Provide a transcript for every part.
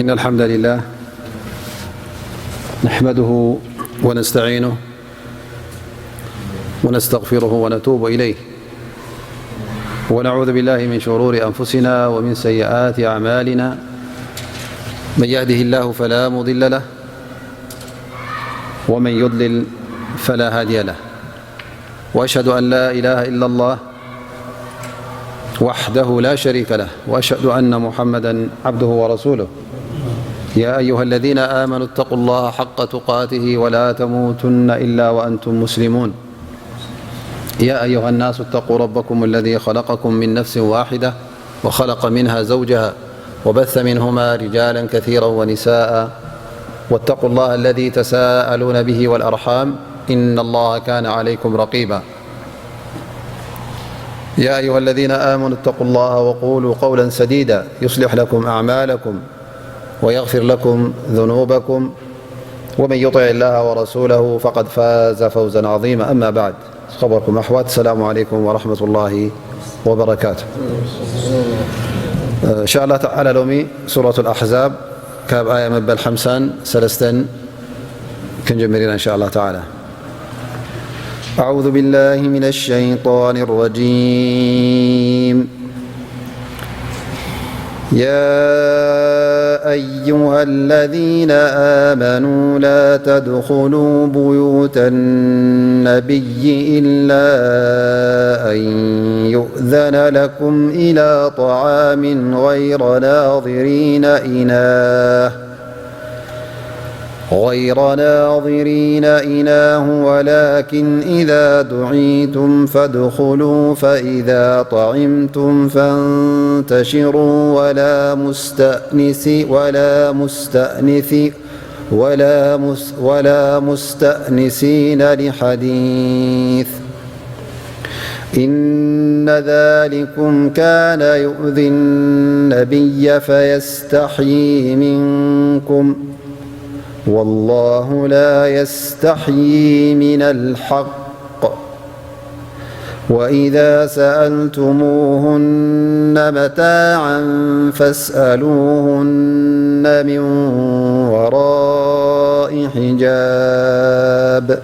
إن الحمد لله نحمده ونستعينه ونستغفره ونتوب إليه، ونعوذ بالله من شرور أنفسنا ومن سيئات أعمالنا. من يهده الله فلا مضل له، ومن يضلل فلا هادي له. وأشهد أن لا إله إلا الله وحده لا شريك له، وأشهد أن محمدا عبده ورسوله. يا أيها الذين آمنوا اتقوا الله حق تقاته ولا تموتن إلا وأنتم مسلمون. يا أيها الناس اتقوا ربكم الذي خلقكم من نفس واحدة وخلق منها زوجها وبث منهما رجالا كثيرا ونساء، واتقوا الله الذي تساءلون به والأرحام، إن الله كان عليكم رقيبا. يا أيها الذين آمنوا اتقوا الله وقولوا قولا سديدا يصلح لكم أعمالكم ويغفر لكم ذنوبكم، ومن يطع الله ورسوله فقد فاز فوزا عظيما. أما بعد، خبركم أحوات، السلام عليكم ورحمة الله وبركاته. إن شاء الله تعالى لومي سورة الأحزاب كاب آية مبل حمسان سلستن كنجمرين إن شاء الله تعالى. أعوذ بالله من الشيطان الرجيم. يا أيها الذين آمنوا لا تدخلوا بيوت النبي إلا أن يؤذن لكم إلى طعام غير ناظرين إناه غير ناظرين إناه ولكن إذا دعيتم فادخلوا فإذا طعمتم فانتشروا ولا مستأنس ولا مستأنس ولا مس ولا مستأنسين لحديث إن ذلكم كان يؤذي النبي فيستحيي منكم والله لا يستحيي من الحق وإذا سألتموهن متاعا فاسألوهن من وراء حجاب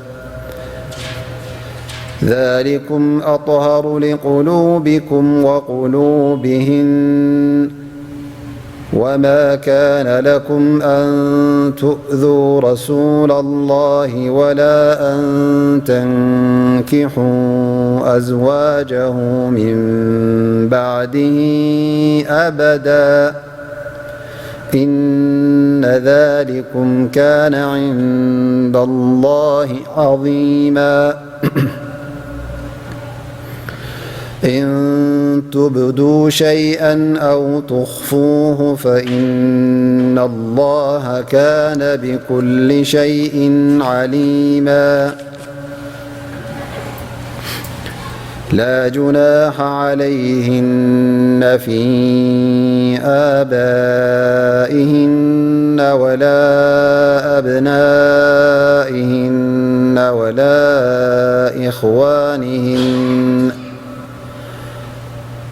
ذلكم أطهر لقلوبكم وقلوبهن وما كان لكم أن تؤذوا رسول الله ولا أن تنكحوا أزواجه من بعده أبدا إن ذلكم كان عند الله عظيما إن تبدوا شيئا أو تخفوه فإن الله كان بكل شيء عليما لا جناح عليهن في آبائهن ولا أبنائهن ولا إخوانهن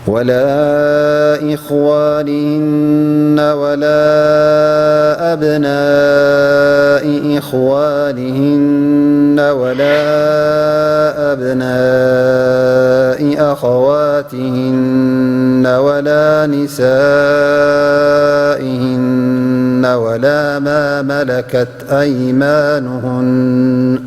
ولا إخوانهن ولا أبناء إخوانهن ولا أبناء أخواتهن ولا نسائهن ولا ما ملكت أيمانهن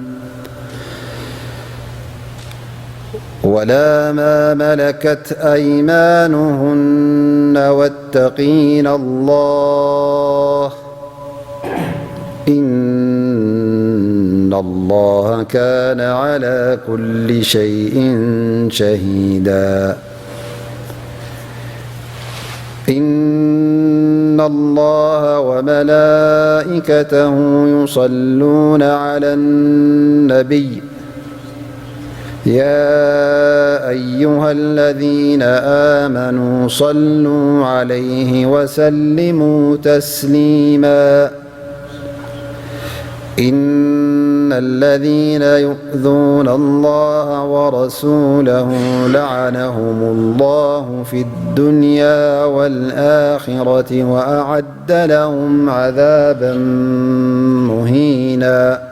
ولا ما ملكت أيمانهن واتقين الله إن الله كان على كل شيء شهيدا إن الله وملائكته يصلون على النبي يا أيها الذين آمنوا صلوا عليه وسلموا تسليما إن الذين يؤذون الله ورسوله لعنهم الله في الدنيا والآخرة وأعد لهم عذابا مهينا.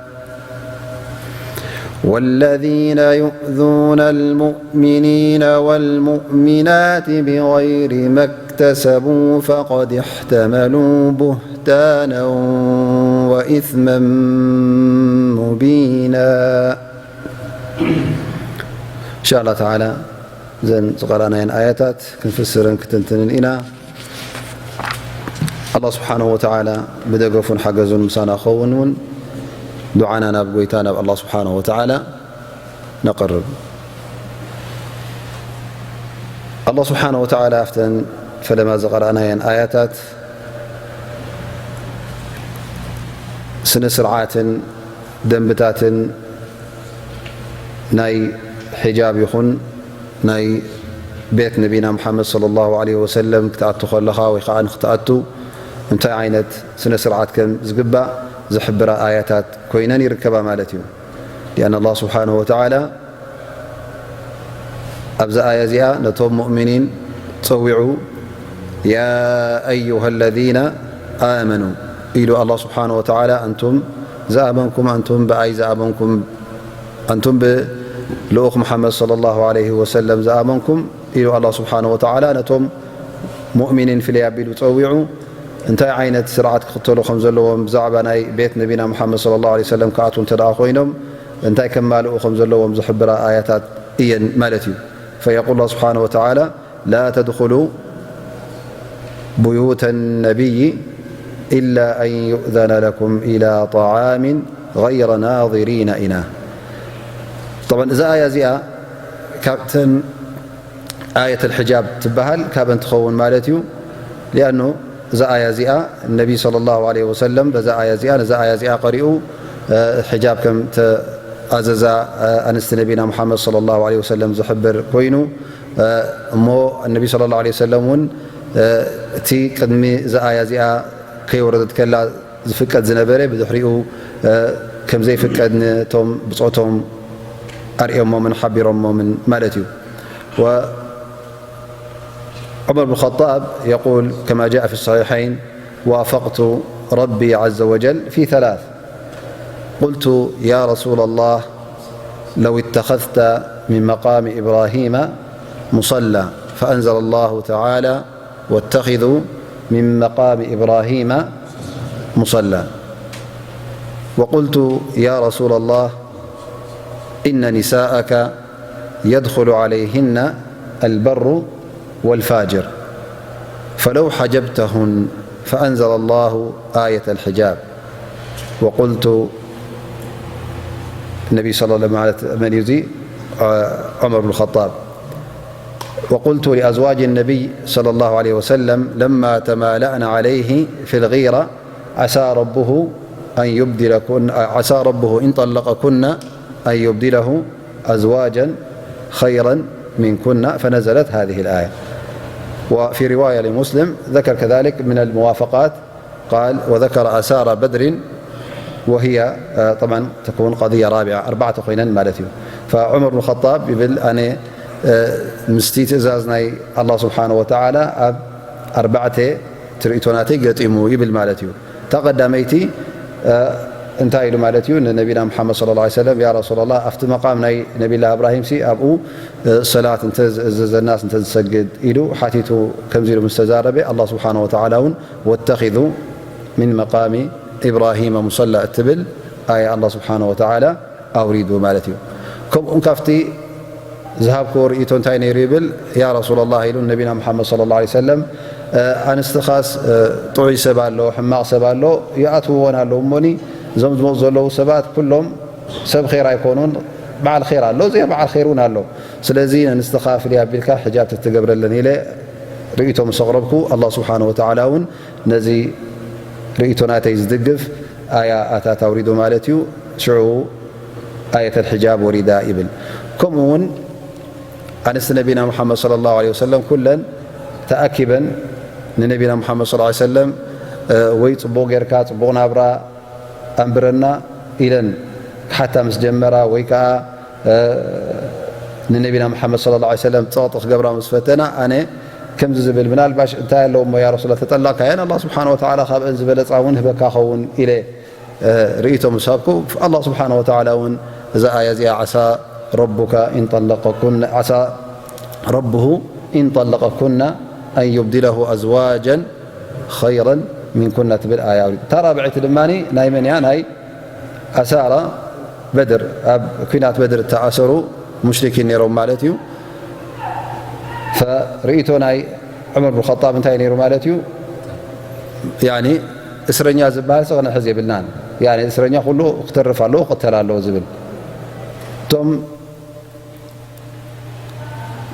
والذين يؤذون المؤمنين والمؤمنات بغير ما اكتسبوا فقد احتملوا بهتانا وإثما مبينا. إن شاء الله تعالى እዘን ዝቐረኣናየን ኣያታት ክንፍስርን ክትንትንን ኢና። ኣላህ ስብሓነሁ ወተዓላ ብደገፉን ሓገዙን ምሳና ክኸውን እውን ዱዓና ናብ ጎይታ ናብ ኣላህ ስብሓነሁ ወተዓላ ነቕርብ። ኣላህ ስብሓነሁ ወተዓላ ኣብተን ፈለማ ዝቐረኣናየን ኣያታት ስነ ስርዓትን ደንብታትን ናይ ሒጃብ ይኹን ናይ ቤት ነቢና ሙሓመድ ሰለላሁ ዐለይሂ ወሰለም ክትኣቱ ከለኻ ወይ ከዓ ንክትኣቱ እንታይ ዓይነት ስነ ስርዓት ከም ዝግባእ ዝሕብራ ኣያታት ኮይነን ይርከባ ማለት እዩ። ሊኣን ኣላህ ስብሓነሁ ወተዓላ ኣብዛ ኣያ እዚኣ ነቶም ሙእሚኒን ጸዊዑ፣ ያ ኣዩሃ ለዚነ ኣመኑ ኢሉ ኣላህ ስብሓነሁ ወተዓላ፣ ኣንቱም ዝኣመንኩም፣ ኣንቱም ብኣይ ዝኣመንኩም፣ ኣንቱም ብልኡኽ ሙሓመድ ሰለላሁ ዐለይሂ ወሰለም ዝኣመንኩም ኢሉ ኣላህ ስብሓነሁ ወተዓላ ነቶም ሙእሚኒን ፍልይ ኣቢሉ ጸዊዑ። እንታይ ዓይነት ስርዓት ክኽተሉ ከም ዘለዎም ብዛዕባ ናይ ቤት ነቢና ሙሓመድ ሰለላሁ ዐለይሂ ወሰለም ክኣትዉ እንተ ደኣ ኮይኖም እንታይ ከማልኡ ከም ዘለዎም ዝሕብራ ኣያታት እየን ማለት እዩ። ፈየቁል ኣላህ ስብሓነሁ ወተዓላ ላ ተድኹሉ ቡዩተ ነቢይ ኢላ ኣን ዩእዘነ ለኩም ኢላ ጠዓሚን ገይረ ናዚሪነ ኢና። ጠብዓን እዛ ኣያ እዚኣ ካብተን ኣየተል ሕጃብ ትበሃል ካብአን ትኸውን ማለት እዩ። ሊኣኑ እዛ ኣያ እዚኣ ነቢ ሰለላሁ ዐለይሂ ወሰለም በዛ ኣያ እዚኣ ነዛ ኣያ እዚኣ ቀሪኡ ሕጃብ ከም ተኣዘዛ ኣንስቲ ነቢና ሙሓመድ ሰለላሁ ዐለይሂ ወሰለም ዝሕብር ኮይኑ፣ እሞ ነቢ ሰለላሁ ዐለይሂ ወሰለም እውን እቲ ቅድሚ እዛ ኣያ እዚኣ ከይወረደት ከላ ዝፍቀድ ዝነበረ ብድሕሪኡ ከም ዘይፍቀድ ነቶም ብጾቶም ኣርእዮሞምን ሓቢሮሞምን ማለት እዩ። وعمر بن الخطاب يقول كما جاء في الصحيحين: وافقت ربي عز وجل في ثلاث، قلت: يا رسول الله، لو اتخذت من مقام إبراهيم مصلى، فأنزل الله تعالى: واتخذوا من مقام إبراهيم مصلى. وقلت: يا رسول الله، إن نساءك يدخل عليهن البر والفاجر، فلو حجبتهن، فأنزل الله آية الحجاب. وقلت، النبي صلى الله عليه وسلم، ማለት መን እዩ እዚ? ዑመር ብን ኸጣብ። وقلت لأزواج النبي صلى الله عليه وسلم لما تمالأن عليه في الغيرة: عسى ربه أن يبدلكن، عسى ربه إن طلقكن أن يبدله أزواجا خيرا منكن، فنزلت هذه الآية. وفي رواية لمسلم ذكر كذلك من الموافقات، قال: وذكر آثار بدر، وهي، آه، طبعا تكون قضية رابعة، أربعة ኮይነን ማለት እዩ። فዑመር ብን ኸጣብ ይብል፣ ኣነ፣ እ፣ ምስቲ ትእዛዝ ናይ ኣላህ ስብሓነ ወተዓላ ኣብ ኣርባዕተ ትርኢቶ ናተይ ገጢሙ ይብል ማለት እዩ። እታ ቀዳመይቲ፣ እ፣ እንታይ ኢሉ ማለት እዩ? ንነቢና ሙሓመድ ሰለላሁ ዐለይሂ ወሰለም፣ ያ ረሱላላህ፣ ኣብቲ መቃም ናይ ነቢላ እብራሂምሲ ኣብኡ፣ እ፣ ሰላት እንተ ዝእዘዘናስ እንተ ዝሰግድ ኢሉ ሓቲቱ ከምዚ ኢሉ ምስ ተዛረበ፣ ኣላህ ስብሓነ ወተዓላ እውን ወተኺዙ ሚን መቃሚ ኢብራሂመ ሙሰላ እትብል ኣያ ኣላህ ስብሓነ ወተዓላ ኣውሪዱ ማለት እዩ። ከምኡውን ካብቲ ዝሃብክዎ ርእይቶ እንታይ ነይሩ ይብል፣ ያ ረሱላላህ ኢሉ ነቢና ሙሓመድ ሰለላሁ ዐለይሂ ወሰለም፣ ኣንስትኻስ ጥዑይ ሰብ ኣሎ፣ ሕማቕ ሰብ ኣሎ፣ ይኣትውወን ኣለዉ። እሞኒ እዞም ዝመፁ ዘለዉ ሰባት ኩሎም ሰብ ኼር ኣይኮኑን፣ በዓል ኼር ኣሎ፣ እዚኣ በዓል ኼር እውን ኣሎ። ስለዚ ነንስትኻ ፍልይ ኣቢልካ ሕጃብ ተትገብረለን ኢለ ርእይቶ ምስ ኣቕረብኩ፣ ኣላህ ስብሓነ ወተዓላ እውን ነዚ ርእይቶ ናተይ ዝድግፍ ኣያ ኣታት ኣውሪዱ ማለት እዩ። ሽዑ ኣየተል ሕጃብ ወሪዳ ይብል። ከምኡ እውን ኣንስቲ ነቢና ሙሓመድ ሰለላሁ ዐለይሂ ወሰለም ኩለን ተኣኪበን ንነቢና ሙሓመድ ሰለላሁ ዐለይሂ ወሰለም፣ እ፣ ወይ ጽቡቕ ጌርካ ጽቡቕ ናብራ ኣንብረና ኢለን ክሓታ ምስ ጀመራ ወይ ከዓ ንነቢና መሓመድ صلى الله عليه وسلم ጸቕጢ ክገብራ ምስ ፈተና፣ ኣነ ከምዚ ዝብል፣ ምናልባሽ እንታይ ኣለዎ እሞ ያ ረሱላ፣ ተጠላቕካየን ኣላህ ስብሓነ ወተዓላ ካብአን ዝበለጻ እውን ህበካ ኸውን ኢለ ርእይቶ ምስ ሃብኩ፣ ኣላህ ስብሓነ ወተዓላ እውን እዛ ኣያ እዚኣ ዓሳ ረቡካ ኢን ጠለቀኩን ዓሳ ረብሁ ኢን ጠለቀኩና ኣን ዩብድለሁ ኣዝዋጀን ኸይረን ሚንኩና ትብል ኣያ ኣውሪዱ። እታ ራብዐይቲ ድማ ናይ መን እያ? ናይ ኣሳራ በድር፣ ኣብ ኲናት በድር እተኣሰሩ ሙሽሪኪን ነይሮም ማለት እዩ። ፈርእይቶ ናይ ዑመር ብን ኸጣብ እንታይ ነይሩ ማለት እዩ? ያኒ እስረኛ ዝበሃል ሲ ክነሕዝ የብልናን። ያኒ እስረኛ ኩሉ ክተርፍ ኣለዎ፣ ክቅተል ኣለዎ ዝብል። እቶም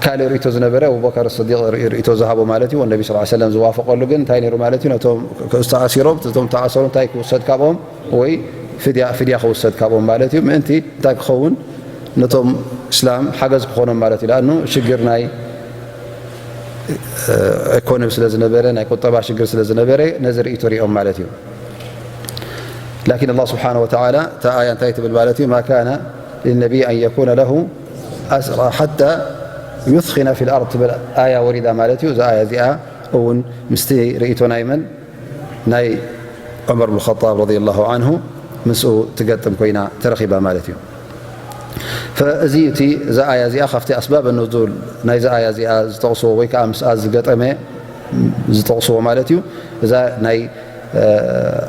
ካልእ ርእይቶ ዝነበረ ኣቡበከር ስዲቅ ርእይቶ ዝሃቦ ማለት እዩ። ነቢ ስ ሰለም ዝዋፈቀሉ ግን እንታይ ነይሩ ማለት እዩ? ነቶም ዝተኣሲሮም፣ እቶም ተኣሰሩ እንታይ ክውሰድ ካብኦም ወይ ፍድያ፣ ፍድያ ክውሰድ ካብኦም ማለት እዩ። ምእንቲ እንታይ ክኸውን? ነቶም እስላም ሓገዝ ክኾኖም ማለት እዩ። ለኣኑ ሽግር ናይ ኢኮኖሚ ስለ ዝነበረ፣ ናይ ቁጠባ ሽግር ስለ ዝነበረ ነዚ ርእይቶ ሪኦም ማለት እዩ። ላኪን ኣላህ ስብሓነ ወተዓላ እታ ኣያ እንታይ ትብል ማለት እዩ? ማ ካነ ሊነቢይ ኣን የኩነ ለሁ ኣስራ ሓታ ዩስኪነ ፊል ኣርድ ትብል ኣያ ወሪዳ ማለት እዩ። እዛ ኣያ እዚኣ እውን ምስቲ ርእይቶ ናይ መን? ናይ ዑመር ብን ኸጣብ ረዲየላሁ ዓንሁ ምስኡ ትገጥም ኮይና ተረኺባ ማለት እዩ። ፈእዚ እቲ እዛ ኣያ እዚኣ ካብቲ ኣስባብ ኑዙል ናይዛ ኣያ እዚኣ ዝጠቕስዎ ወይ ከዓ ምስኣ ዝገጠመ ዝጠቕስዎ ማለት እዩ። እዛ ናይ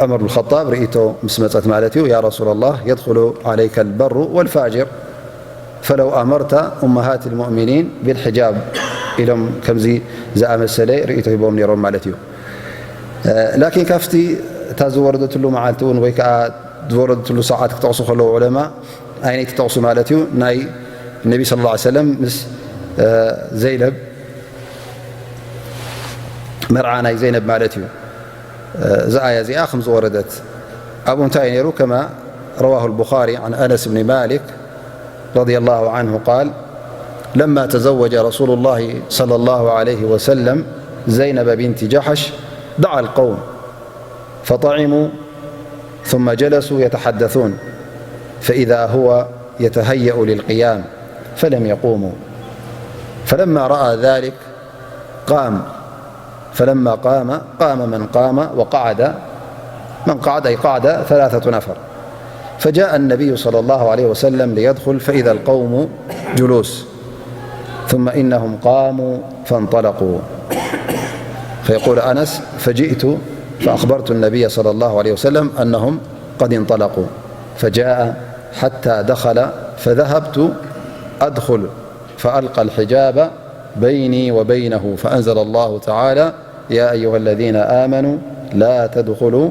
ዑመር ብን ኸጣብ ርእይቶ ምስ መፀት ማለት እዩ። ያ ረሱላ ላህ የድኹሉ ዓለይከ ልበሩ ወልፋጅር ፈለው ኣመርተ ኡመሃት ልሙእሚኒን ቢልሕጃብ ኢሎም ከምዚ ዝኣመሰለ ርእይቶ ሂቦም ነይሮም ማለት እዩ። ላኪን ካብቲ እታ ዝወረደትሉ መዓልቲ እውን ወይ ከዓ ዝወረደትሉ ሰዓት ክጠቕሱ ከለዉ ዑለማ ኣይነይ ትጠቕሱ ማለት እዩ? ናይ ነቢ ስለ ላ ሰለም ምስ ዘይነብ መርዓ ናይ ዘይነብ ማለት እዩ። እዛ ኣያ እዚኣ ከም ዝወረደት ኣብኡ እንታይ ነይሩ? ከማ ረዋሁ ልቡኻሪ ዓን ኣነስ ብኒ ማሊክ ረዲየላሁ ዓንሁ ቃል ለማ ተዘወጀ ረሱሉ ላሂ ሰለላሁ ዓለይሂ ወሰለም ዘይነበ ቢንቲ ጃሕሽ ደዓ ልቀውም ፈጠዒሙ ثم جلسوا يتحدثون فإذا هو يتهيأ للقيام فلم يقوموا فلما رأى ذلك قام فلما قام قام من قام وقعد من قعد أي قعد ثلاثة نفر فجاء النبي صلى الله عليه وسلم ليدخل فإذا القوم جلوس ثم إنهم قاموا فانطلقوا فيقول أنس فجئت فأخبرت النبي صلى الله عليه وسلم أنهم قد انطلقوا فجاء حتى دخل فذهبت أدخل فألقى الحجاب بيني وبينه فأنزل الله تعالى يا أيها الذين آمنوا لا تدخلوا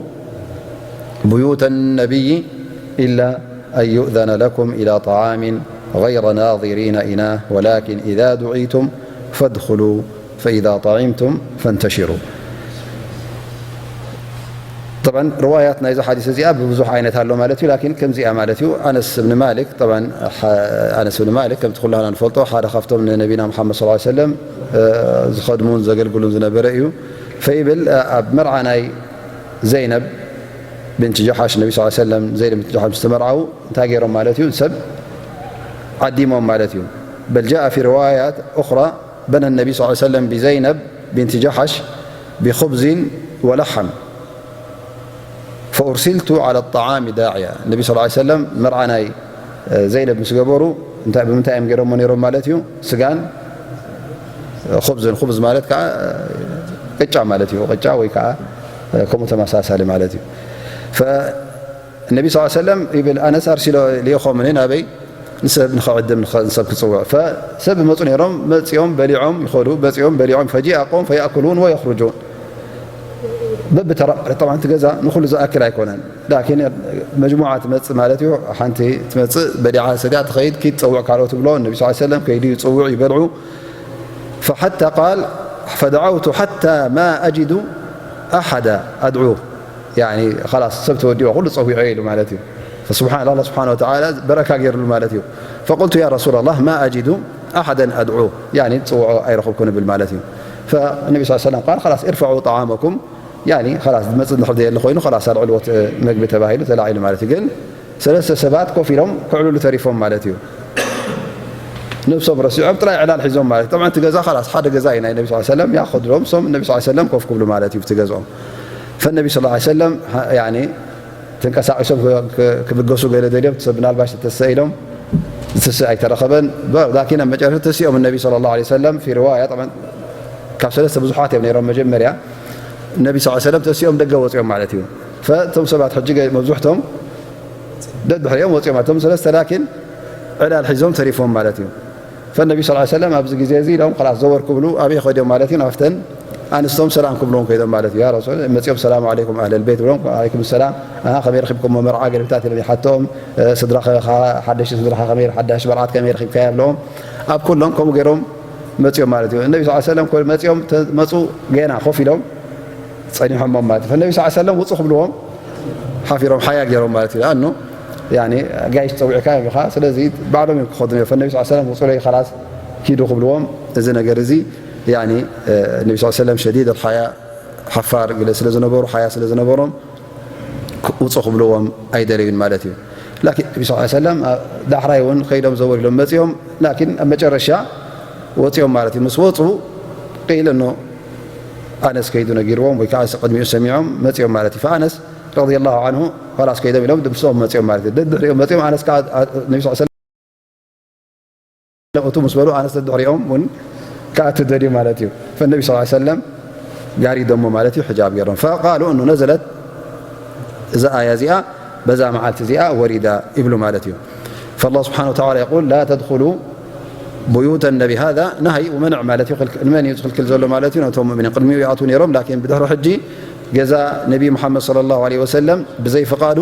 بيوت النبي إلا أن يؤذن لكم إلى طعام غير ناظرين إناه ولكن إذا دعيتم فادخلوا فإذا طعمتم فانتشروا طبعا روايات ናይዚ ሓዲስ እዚኣ ብብዙሕ ዓይነት ኣሎ ማለት እዩ። ላኪን ከምዚኣ ማለት እዩ። ኣነስ ብን ማሊክ طبعا ኣነስ ብን ማሊክ ከምቲ ኩላና ንፈልጦ ሓደ ካብቶም ንነቢና መሓመድ صلى الله عليه وسلم ዝኸድሙን ዘገልግሉን ዝነበረ እዩ። ፈይብል ኣብ መርዓ ናይ ዘይነብ ብንት ጀሓሽ ነቢ صلى الله عليه وسلم ዘይነብ ብንት ጀሓሽ ምስ ተመርዓው እንታይ ገይሮም ማለት እዩ? ሰብ ዓዲሞም ማለት እዩ። بل جاء في روايات أخرى بنى النبي صلى الله عليه وسلم بزينب بنت جحش بخبز ولحم فأرسلت على الطعام داعيا ነቢ صلى الله عليه وسلم መርዓ ናይ ዘይነብ ምስ ገበሩ ብምንታይ እዮም ገይሮሞ ነይሮም ማለት እዩ? ስጋን ኹብዝን። ኹብዝ ማለት ከዓ ቅጫ ማለት እዩ። ቅጫ ወይ ከዓ ከምኡ ተመሳሳሊ ማለት እዩ። ነቢ صلى الله عليه وسلم ይብል ኣነስ ኣርሲሎ ልኢኾምኒ ናበይ ንሰብ ንኸዕድም ንሰብ ክፅውዕ ፈሰብ ይመፁ ነይሮም። መፂኦም በሊዖም ይኸዱ፣ መፂኦም በሊዖም ፈጂኣ ቆም ፈያእኩሉን ወየኽርጁን በብተራ ማለት طبعا እቲ ገዛ ንኹሉ ዝኣክል ኣይኮነን። ላኪን መጅሙዓ ትመፅእ ማለት እዩ። ሓንቲ ትመፅእ በሊዓ ስጋ ትኸይድ ኪድ ፀውዕ ካልኦት ትብሎ። ነቢ صلى الله عليه وسلم ከይዱ ይፅውዕ ይበልዑ። فحتى قال فدعوت حتى ما أجد أحدا أدعوه يعني خلاص ሰብ ተወዲኡ ኩሉ ፀዊዖ ኢሉ ማለት እዩ። فسبحان الله الله سبحانه وتعالى በረካ ገይርሉ ማለት እዩ። فقلت يا رسول الله ما أجد أحدا أدعوه يعني ፅውዖ ኣይረኸብኩን ብል ማለት እዩ። فالنبي صلى الله عليه وسلم قال خلاص ارفعوا طعامكم يعني خلاص ዝመፅእ እንድሕር ዘየለ ኮይኑ خلاص ኣልዕልዎ መግቢ ተባሂሉ ተላዒሉ ማለት እዩ። ግን ሰለስተ ሰባት ኮፍ ኢሎም ክዕልሉ ተሪፎም ማለት እዩ። ነብሶም ረሲዖም ጥራይ ዕላል ሒዞም ማለት እዩ። ጠብዓን እቲ ገዛ ኸላስ ሓደ ገዛ እዩ ናይ ነቢ ስ ሰለም። ያ ኸድሎም እሶም ነቢ ስ ሰለም ኮፍ ክብሉ ማለት እዩ እቲ ገዝኦም። ፈነቢ ስ ሰለም ተንቀሳቒሶም ክብገሱ ገለ ደልዮም ሰብ ምናልባሽ ተተሰኢሎም ዝትስእ ኣይተረኸበን። ላኪን ኣብ መጨረሻ ተሲኦም ነቢ ስለ ላ ሰለም ፊ ርዋያ ካብ ሰለስተ ብዙሓት እዮም ነይሮም መጀመርያ ነቢ ስ ሰለም ተሲኦም ደገ ወፂኦም ማለት እዩ። ፈእቶም ሰባት ሕጂ መብዝሕቶም ደድሕሪኦም ወፂኦም እቶም ሰለስተ ላኪን ዕላል ሒዞም ተሪፎም ማለት እዩ። ፈነቢ ስ ሰለም ኣብዚ ግዜ እዚ ኢሎም ላስ ዘወር ክብሉ ኣበይ ከዲኦም ማለት እዩ ናብተን ኣንስቶም ሰላም ክብልዎም ከይዶም ማለት እዩ። ረሱል መፂኦም ሰላም ዓለይኩም ኣህለል ቤት ብሎም ዓለይኩም ሰላም ከመይ ረኪብኩሞ መርዓ ገልብታት ኢሎም ይሓተኦም። ስድራ ሓደሽ ስድራ ከመይ ሓዳሽ መርዓት ከመይ ረኪብካ ብለዎም ኣብ ኩሎም ከምኡ ገይሮም መፂኦም ማለት እዩ። ነቢ ስ ሰለም መፂኦም መፁ ገና ኮፍ ኢሎም ፀኒሖሞም ማለት እዩ። ነቢ ስ ሰለም ውፁ ክብልዎም ሓፊሮም ሓያ ገይሮም ማለት እዩ። ኣኑ ጋይሽ ፀዊዕካ ኢኻ ስለዚ ባዕሎም እዮም ክኸዱ ነቢ ስ ሰለም ውፁ ለይ ላስ ኪዱ ክብልዎም እዚ ነገር እዚ ነቢ ስ ሰለም ሸዲድ ሓያ ሓፋር ግለ ስለ ዝነበሩ ሓያ ስለ ዝነበሮም ውፁ ክብልዎም ኣይደለዩን ማለት እዩ። ላኪን ነቢ ስ ሰለም ዳሕራይ እውን ከይዶም ዘወር ኢሎም መፂኦም ላኪን ኣብ መጨረሻ ወፂኦም ማለት እዩ። ምስ ወፁ ቂል እኖ ኣነስ ከይዱ ነጊርዎም ወይ ከዓ ቅድሚኡ ሰሚዖም መፂኦም ማለት እዩ። ኣነስ ረዲየላሁ ዓንሁ ላስ ከይዶም ኢሎም ድምስኦም መፂኦም ማለት እዩ። ደድሕሪኦም መፂኦም ኣነስ ከዓ ነቢ ስ ሰለም እቱ ምስ በሉ ኣነስ ደድሕሪኦም እውን ክኣቱ ደልዩ ማለት እዩ። ፈነቢ ስ ሰለም ጋሪዶሞ ማለት እዩ። ሕጃብ ገይሮም ፈቃሉ እኑ ነዘለት እዛ ኣያ እዚኣ በዛ መዓልቲ እዚኣ ወሪዳ ይብሉ ማለት እዩ። فالله سبحانه وتعالى يقول لا تدخلوا بيوت النبي هذا نهي ومنع ማለት እዩ። መን እዩ ዝኽልክል ዘሎ ማለት እዩ? ነቶም ሙእሚኒን ቅድሚኡ ይኣትዉ ነይሮም ላኪን ብድሕሪ ሕጂ ገዛ ነቢ ሙሓመድ صلى الله عليه وسلم ብዘይ ፍቃዱ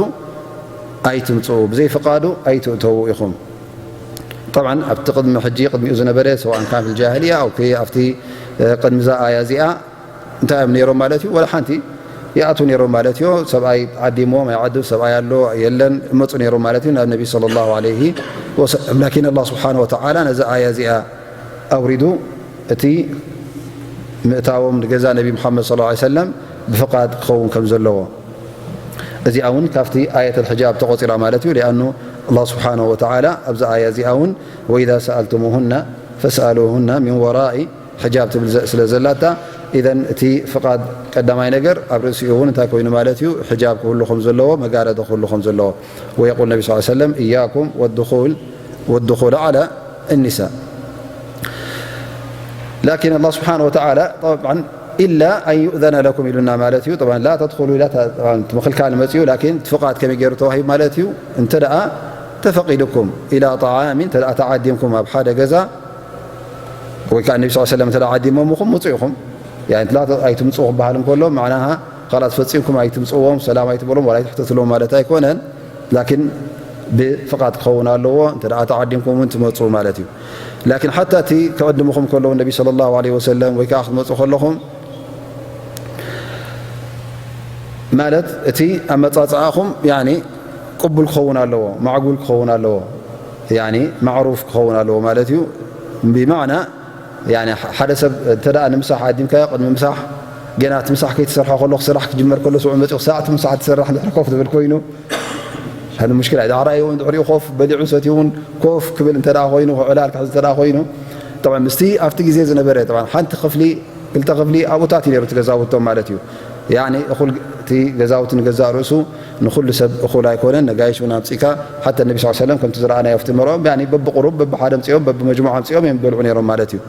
ኣይትምፅኡ ብዘይ ፍቃዱ ኣይትእተዉ ኢኹም። ጠብዓን ኣብቲ ቅድሚ ሕጂ ቅድሚኡ ዝነበረ ሰዋእን ካን ፊል ጃሂልያ ኣው ኣብቲ ቅድሚ እዛ ኣያ እዚኣ እንታይ እዮም ነይሮም ማለት እዩ? ወላ ሓንቲ ይኣትዉ ነይሮም ማለት እዩ። ሰብኣይ ዓዲምዎም ኣይዓድም ሰብኣይ ኣሎ የለን እመፁ ነይሮም ማለት እዩ ናብ ነቢ صلى الله عليه وسلم። ላኪን ኣላህ ስብሓነ ወተዓላ ነዚ ኣያ እዚኣ ኣውሪዱ እቲ ምእታዎም ንገዛ ነቢ ሙሓመድ صلى الله عليه وسلم ብፍቓድ ክኸውን ከም ዘለዎ እዚኣ እውን ካብቲ ኣየት ኣልሕጃብ ተቆፂራ ማለት እዩ። ሊኣኑ ኣላህ ስብሓነሁ ወተዓላ ኣብዚ ኣያ እዚኣ እውን ወኢዛ ሰኣልቱሙሁና ፈስኣሉሁና ሚን ወራኢ ሕጃብ ትብል ስለ ዘላታ ኢዘን እቲ ፍቓድ ቀዳማይ ነገር ኣብ ርእሲኡ እውን እንታይ ኮይኑ ማለት እዩ? ሕጃብ ክህሉ ከም ዘለዎ መጋረዲ ክህሉ ከም ዘለዎ ወየቁል ነቢ ስ ሰለም እያኩም ወድኹል ወድኹል ዓላ እኒሳ ላኪን ኣላህ ስብሓን ወተዓላ ኢላ ኣን ዩእዘነ ለኩም ኢሉና ማለት እዩ። ላ ተድኹሉ ኢላ ምኽልካል መፅኡ ላኪን ፍቓድ ከመይ ገይሩ ተዋሂብ ማለት እዩ። እንተ ደኣ ተፈቒዱኩም ኢላ ጣዓሚን እንተ ተዓዲምኩም ኣብ ሓደ ገዛ ወይ ከዓ ነቢ ስ ሰለም እንተ ዓዲሞምኹም ውፁ ኢኹም ኣይትምፅኡ ክበሃል እንከሎ ማዕናሃ ኻላስ ፈፂምኩም ኣይትምፅዎም ሰላም ኣይትበሎም ዋላ ኣይትሕተትሎም ማለት ኣይኮነን። ላኪን ብፍቓድ ክኸውን ኣለዎ እንተ ተዓዲምኩም እውን ትመፁ ማለት እዩ። ላኪን ሓታ እቲ ክዕድምኹም ከለዉ ነቢ صلى الله عليه وسلم ወይ ከዓ ክትመፁ ከለኹም ማለት እቲ ኣመፃፅኣኹም ቅቡል ክኸውን ኣለዎ፣ ማዕጉል ክኸውን ኣለዎ፣ ማዕሩፍ ክኸውን ኣለዎ ማለት እዩ። ብማዕና ሓደ ሰብ እንተ ንምሳሕ ዓዲምካዮ ቅድሚ ምሳሕ ገና እቲ ምሳሕ ከይትሰርሖ ከሎ ክስራሕ ክጅመር ከሎ ስዑ መፂኡ ክሳዕ እቲ ምሳሕ ትሰርሕ ድሕሪ ኮፍ ዝብል ኮይኑ ሓደ ሙሽኪል ኣይዳዕራዮ እውን ድሕሪኡ ኮፍ በሊዑ ሰትዩ እውን ኮፍ ክብል እንተ ኮይኑ ክዕላል ክሕዝ እንተ ኮይኑ ምስቲ ኣብቲ ግዜ ዝነበረ ሓንቲ ክፍሊ ክልተ ክፍሊ ኣብኡታት እዩ ነሩ እቲ ገዛውቶም ማለት እዩ። ያኒ እኹል እቲ ገዛውቲ ንገዛእ ርእሱ ንኹሉ ሰብ እኹል ኣይኮነን። ነጋይሽ እውን ኣምፂእካ ሓተ ነቢ ስ ሰለም ከምቲ ዝረኣናዮ ኣብቲ መርኦም ያኒ በብቁሩብ በብሓደ ኣምፂኦም በብመጅሙዓ ኣምፂኦም እዮም በልዑ ነይሮም ማለት እዩ።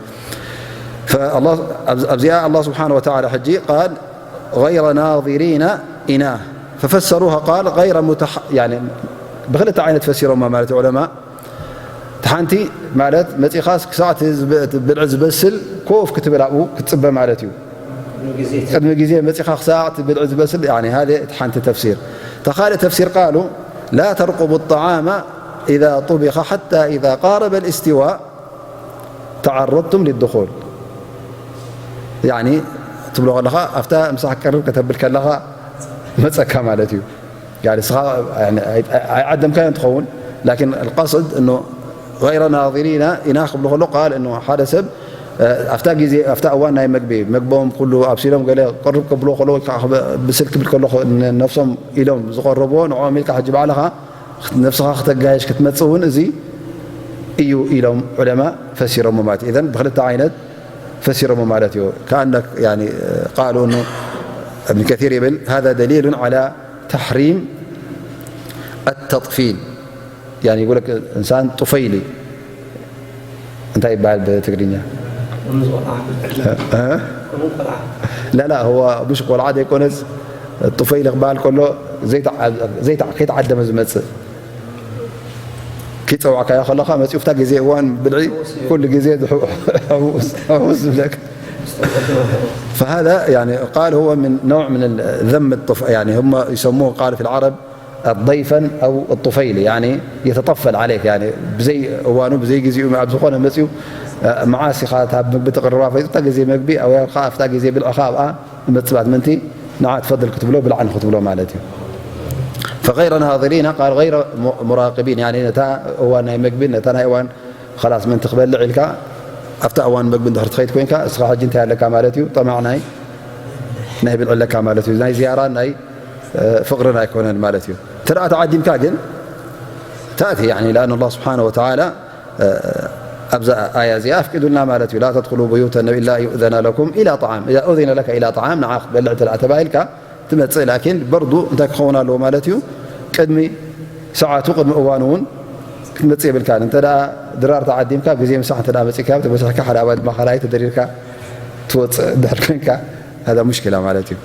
ኣብዚኣ ኣላ ስብሓን ወተዓላ ሕጂ ቃል غير ناظرين إناه ففسروها قال غير متح يعني ብክልተ ዓይነት ፈሲሮማ ማለት እዩ ዑለማ። እቲ ሓንቲ ማለት መፂኻስ ክሳዕ እቲ ዝብ- እቲ ብልዒ ዝበስል ኮፍ ክትብል ኣብኡ ክትፅበ ማለት እዩ። ቅድሚ ግዜ መፂኻ ክሳዕ እቲ ብልዒ ዝበስል ያኒ ሃደ እቲ ሓንቲ ተፍሲር። እታ ካልእ ተፍሲር ቃሉ لا ترقبوا الطعام إذا طبخ حتى إذا قارب الاستواء تعرضتم للدخول ያኒ ትብሎ ከለኻ ኣብታ ምሳሕ ክትቀርብ ከተብል ከለኻ መፀካ ማለት እዩ። ንስኻ ኣይዓደምካዮ እንትኸውን ላኪን ቀስድ እ غير ناظرين إناه ክብሉ ከሎ ቃል እ ሓደ ሰብ ኣብታ ግዜ ኣብታ እዋን ናይ መግቢ መግቦም ኩሉ ኣብሲሎም ገለ ቅርብ ከብሎ ከሎ ወይ ከዓ ብስል ክብል ከሎ ነፍሶም ኢሎም ዝቐረብዎ ንዕኦም ኢልካ ሕጂ ባዕልኻ ነብስኻ ክተጋየሽ ክትመጽእ እውን እዚ እዩ ኢሎም ዑለማ ፈሲሮሞ ማለት እዩ። ኢዘን ብክልተ ዓይነት ፈሲሮሞ ማለት እዩ። ከኣነክ ያኒ ቃሉ እኑ እብን ከሲር ይብል ሃذا دليل على تحريم التطفيل ያኒ ይብለክ እንሳን ጡፈይሊ እንታይ ይበሃል ብትግርኛ? እ? እ? ላላ፣ هو مش ቆልዓ ዘይኮነስ ጡፈይሊ ክበሃል ከሎ ዘይተዓ-፣ ዘይተዓ-፣ ከይተዓደመ ዝመጽእ። ኪጸውዕካዮ ከለኻ መጺኡ ፍታ ግዜ እዋን ብልዒ ኩሉ ግዜ ዝሕውስ ዝብለካ። فهذا يعني قال هو من نوع من ذم الطف يعني هم يسموه قال في العرب الضيفن أو الطفيل يعني يتطفل عليك يعني ብዘይ እዋኑ ብዘይ ግዜኡ ኣብ ዝኾነ መጺኡ መዓስ ኢኻ እታ ምግቢ ትቕርባ ፈይጡ እታ ግዜ መግቢ ኣብ ኣብታ ግዜ ብልዕኻ ኣብኣ መጽባት ምንቲ ንዓ ትፈድል ክትብሎ ብልዓ ንክትብሎ ማለት እዩ። فغير ناظرين قال غير مراقبين يعني ነታ እዋን ናይ መግቢ ነታ ናይ እዋን خلاص ምንቲ ክበልዕ ኢልካ ኣብታ እዋን መግቢ እንድሕር ትኸይድ ኮይንካ እስኻ ሕጂ እንታይ ኣለካ ማለት እዩ። ጠማዕ ናይ ናይ ብልዒ ኣለካ ማለት እዩ። ናይ ዝያራን ናይ ፍቕርን ኣይኮነን ማለት እዩ። እንተ ደኣ ተዓዲምካ ግን ተእቲ يعني لأن الله سبحانه وتعالى ኣብዛ ኣያ እዚኣ ኣፍቂዱልና ማለት እዩ። لا تدخلوا بيوت النبي إلا أن يؤذن لكم إلى طعام إذا أذن لك إلى طعام ንዓ ክትበልዕ እንተ ደኣ ተባሂልካ ትመጽእ ላኪን በርዱ እንታይ ክኸውን ኣለዎ ማለት እዩ። ቅድሚ ሰዓቱ ቅድሚ እዋኑ እውን ክትመጽእ የብልካን። እንተ ደኣ ድራር ተዓዲምካ ግዜ ምሳሕ እንተ ደኣ መጺእካ ተበሲሕካ ሓደ ኣባል ድማ ካልኣይ ተደሪርካ ትወጽእ እንድሕር ኮይንካ هذا مشكلة ማለት እዩ።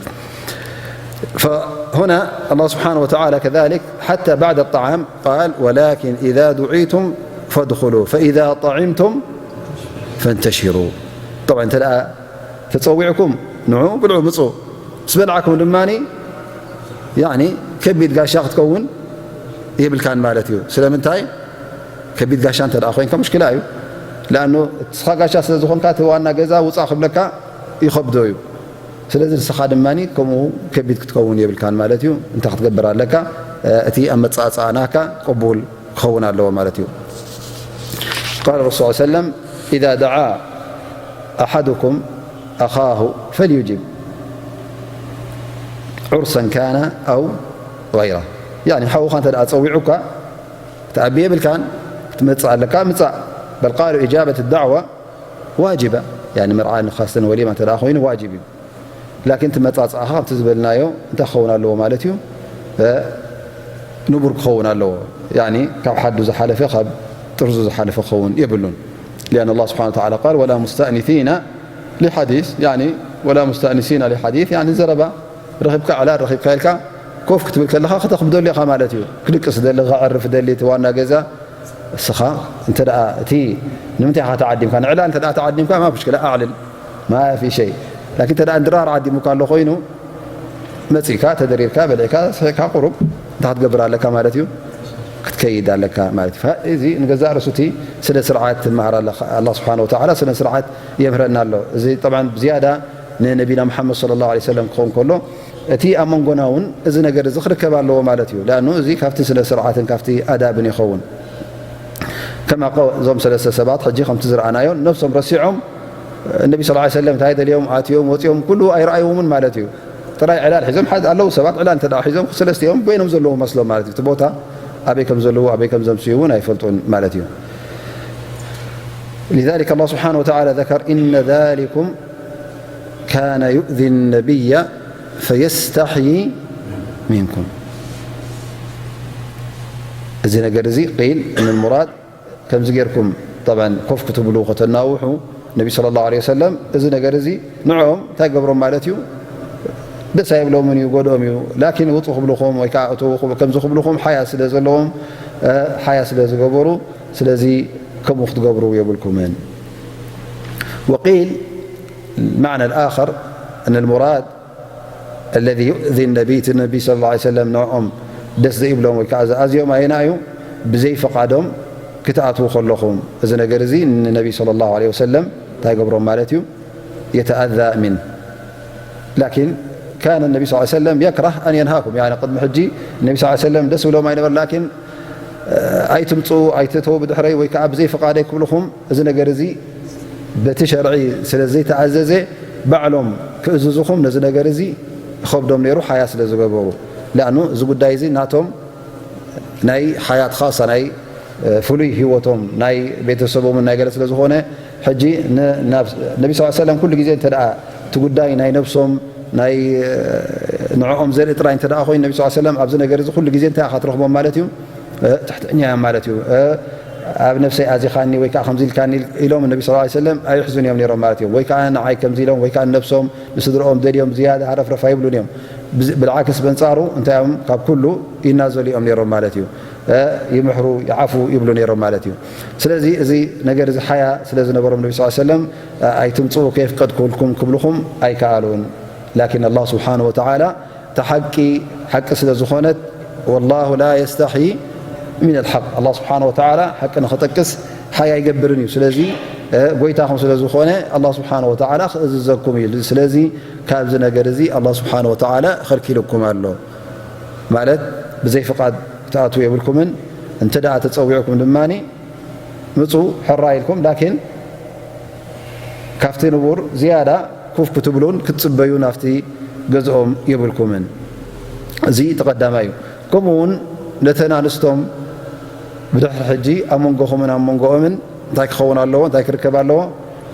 فهنا الله سبحانه وتعالى كذلك حتى بعد الطعام قال ولكن إذا دعيتم فادخلوا فإذا طعمتم فانتشروا طبعا እንተ ደኣ ተጸዊዕኩም ንዑ ብልዑ ምጹ ምስ በልዓኩም ድማ يعني ከቢድ ጋሻ ክትከውን የብልካን ማለት እዩ። ስለምንታይ ከቢድ ጋሻ እንተ ደኣ ኮይንካ ሙሽኪላ እዩ። لأنه እስኻ ጋሻ ስለ ዝኾንካ እቲ ዋና ገዛ ውጻእ ክብለካ ይኸብዶ እዩ። ስለዚ ንስኻ ድማ ከምኡ ከቢድ ክትከውን የብልካን ማለት እዩ። እንታይ ክትገብር ኣለካ? እቲ ኣመጻጽኣ ናካ ቅቡል ክኸውን ኣለዎ ማለት እዩ። قال الرسول صلى الله عليه وسلم إذا دعا أحدكم أخاه فليجب عرسا كان أو غيره يعني ሓውኻ እንተ ደኣ ጸዊዑካ ትኣቢ የብልካን ክትመጽእ ኣለካ ምጻእ بل قالوا إجابة الدعوة واجبة يعني መርዓ ንኻስተን ወሊማ እንተ ደኣ ኮይኑ ዋጅብ እዩ። ላኪን እቲ መጻጽኣኻ ከምቲ ዝበልናዮ እንታይ ክኸውን ኣለዎ ማለት እዩ? ንቡር ክኸውን ኣለዎ። ያኒ ካብ ሓዱ ዝሓለፈ ካብ ጥርዙ ዝሓለፈ ክኸውን የብሉን። لأن الله سبحانه وتعالى قال ولا مستأنسين لحديث يعني ولا مستأنسين لحديث يعني ዘረባ ረኺብካ ዕላል ረኺብካ ኢልካ ኮፍ ክትብል ከለኻ ከተኽብደሉ ኢኻ ማለት እዩ። ክድቅስ ደሊ ከዕርፍ ደሊ እቲ ዋና ገዛ እስኻ እንተ ደኣ እቲ ንምንታይ ኢኻ ተዓዲምካ ንዕላል እንተ ደኣ ተዓዲምካ ما مشكلة أعلن ما في شيء لكن እንተ ደኣ ድራር ዓዲሙካ ኣሎ ኮይኑ መጺእካ ተደሪርካ በሊዕካ ስሒቕካ ቁሩብ እንታይ ክትገብር ኣለካ ማለት እዩ ክትከይድ ኣለካ ማለት እዩ። እዚ ንገዛእ ርእሱ እቲ ስነ ስርዓት ትመሃር ኣለኻ። ኣላህ ስብሓን ወተዓላ ስነ ስርዓት የምህረና ኣሎ። እዚ ጠብዓን ብዝያዳ ንነቢና ሙሓመድ ሰለላሁ ዐለይሂ ወሰለም ክኸውን ከሎ እቲ ኣብ መንጎና እውን እዚ ነገር እዚ ክርከብ ኣለዎ ማለት እዩ። ለኣኑ እዚ ካብቲ ስነ ስርዓትን ካብቲ ኣዳብን ይኸውን። ከማ እዞም ሰለስተ ሰባት ሕጂ ከምቲ ዝረኣናዮ ነብሶም ረሲዖም ነቢ ስ ሰለም እንታይ ደልዮም ኣትዮም ወፂኦም ኩሉ ኣይረኣይዎምን ማለት እዩ። ጥራይ ዕላል ሒዞም ኣለዉ ሰባት ዕላል እንተ ሒዞም ሰለስቲኦም በይኖም ዘለዉ መስሎም ማለት እዩ። እቲ ቦታ ኣበይ ከም ዘለዉ ኣበይ ከም ዘምስዩ እውን ኣይፈልጡን ማለት እዩ። لذلك الله سبحانه وتعالى ذكر إن ذلكم كان يؤذي النبي فيستحيي منكم እዚ ነገር እዚ ቂል ምን ሙራድ ከምዚ ጌርኩም طبعا ኮፍ ክትብሉ ከተናውሑ ነቢ صلى الله عليه وسلم እዚ ነገር እዚ ንዕኦም እንታይ ገብሮም ማለት እዩ? ደስ ኣይብሎምን እዩ፣ ጎድኦም እዩ። ላኪን ውፁ ክብልኹም ወይ ከዓ እተዉ ከምዚ ክብልኹም ሓያ ስለ ዘለዎም ሓያ ስለ ዝገበሩ ስለዚ ከምኡ ክትገብሩ የብልኩምን። وقيل المعنى الآخر أن المراد الذي يؤذي النبي النبي صلى الله عليه وسلم ንዕኦም ደስ ዘይብሎም ወይ ከዓ ዝኣዝዮም ኣየናይ እዩ? ብዘይ ፍቓዶም ክትኣትዉ ከለኹም እዚ ነገር እዚ ንነቢ صلى الله عليه وسلم እንታይ ገብሮም ማለት እዩ? يتأذى منه لكن كان النبي صلى الله عليه وسلم يكره أن ينهاكم يعني ቅድሚ ሕጂ ነቢ صلى الله عليه وسلم ደስ ብሎም ኣይነበር ላኪን ኣይትምፅኡ ኣይትእተዉ ብድሕረይ ወይ ከዓ ብዘይ ፍቓደይ ክብልኹም እዚ ነገር እዚ በቲ ሸርዒ ስለ ዘይተኣዘዘ ባዕሎም ክእዝዙኹም ነዚ ነገር እዚ ይኸብዶም ነይሩ ሓያ ስለ ዝገበሩ ለኣኑ እዚ ጉዳይ እዚ ናቶም ናይ ሓያት ኻሳ ናይ ፍሉይ ህይወቶም ናይ ቤተሰቦምን ናይ ገለ ስለ ዝኾነ ሕጂ ነቢ ስ ሰለም ኩሉ ግዜ እንተ እቲ ጉዳይ ናይ ነብሶም ናይ ንዕኦም ዘርኢ ጥራይ እንተ ኮይኑ ነቢ ስ ሰለም ኣብዚ ነገር እዚ ኩሉ ግዜ እንታይ ኢኻ ትረኽቦም ማለት እዩ ትሕትኛ እዮም ማለት እዩ ኣብ ነብሰይ ኣዚኻኒ ወይ ከዓ ከምዚ ኢልካኒ ኢሎም ነቢ ስ ሰለም ኣይሕዙን እዮም ነሮም ማለት እዮም ወይ ከዓ ንዓይ ከምዚ ኢሎም ወይ ከዓ ነብሶም ንስድርኦም ደልዮም ዝያዳ ሃረፍረፍ ኣይብሉን እዮም ብልዓክስ በንፃሩ እንታይ እዮም ካብ ኩሉ ይናዘሉ እዮም ነሮም ማለት እዩ ይምሕሩ ይዓፉ ይብሉ ነሮም ማለት እዩ ስለዚ እዚ ነገር እዚ ሓያ ስለ ዝነበሮም ነቢ ስ ሰለም ኣይትምፅኡ ከየፍቀድኩልኩም ክብልኹም ኣይከኣሉን ላኪን ኣላ ስብሓን ወተዓላ እታ ሓቂ ሓቂ ስለ ዝኾነት ወላሁ ላ የስተሒ ምን ልሓቅ ኣላ ስብሓን ወተዓላ ሓቂ ንኽጠቅስ ሓያ ኣይገብርን እዩ ስለዚ ጎይታኹም ስለ ዝኾነ ኣላ ስብሓን ወተዓላ ክእዝዘኩም እዩ ስለዚ ካብዚ ነገር እዚ ኣላ ስብሓን ወተዓላ ኸልኪልኩም ኣሎ ማለት ብዘይ ፍቓድ ክትኣትዉ የብልኩምን እንተ ደኣ ተጸዊዕኩም ድማ ምጹ ሕራ ኢልኩም ላኪን ካብቲ ንቡር ዝያዳ ኩፍ ክትብሉን ክትጽበዩ ናብቲ ገዝኦም የብልኩምን እዚ ተቐዳማ እዩ ከምኡ እውን ነተን ኣንስቶም ብድሕሪ ሕጂ ኣብ መንጎኹምን ኣብ መንጎኦምን እንታይ ክኸውን ኣለዎ እንታይ ክርከብ ኣለዎ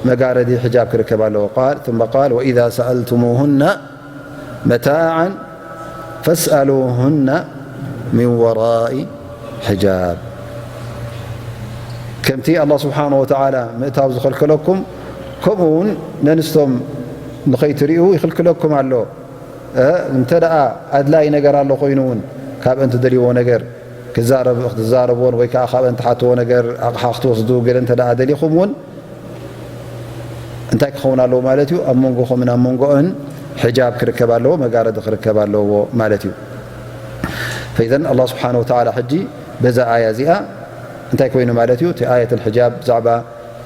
መጋረዲ ሕጃብ ክርከብ ኣለዎ ቃል ثم قال وإذا سألتموهن متاعا فاسألوهن من وراء حجاب ከምቲ ኣላ ስብሓን ወተዓላ ምእታው ዝኸልከለኩም ከምኡ እውን ነንስቶም ንኸይትርእዩ ይኽልክለኩም ኣሎ እንተ ደኣ ኣድላይ ነገር ኣሎ ኮይኑ እውን ካብ እንትደልይዎ ነገር ክትዛረብዎን ወይ ከዓ ካብ እንትሓትዎ ነገር ኣቕሓ ክትወስዱ ገለ እንተ ደኣ ደሊኹም እውን እንታይ ክኸውን ኣለዎ ማለት እዩ ኣብ መንጎኹምን ኣብ መንጎኦን ሕጃብ ክርከብ ኣለዎ መጋረዲ ክርከብ ኣለዎ ማለት እዩ ፈኢዘን ኣላ ስብሓን ወተዓላ ሕጂ በዛ ኣያ እዚኣ እንታይ ኮይኑ ማለት እዩ እቲ ኣየት ልሕጃብ ብዛዕባ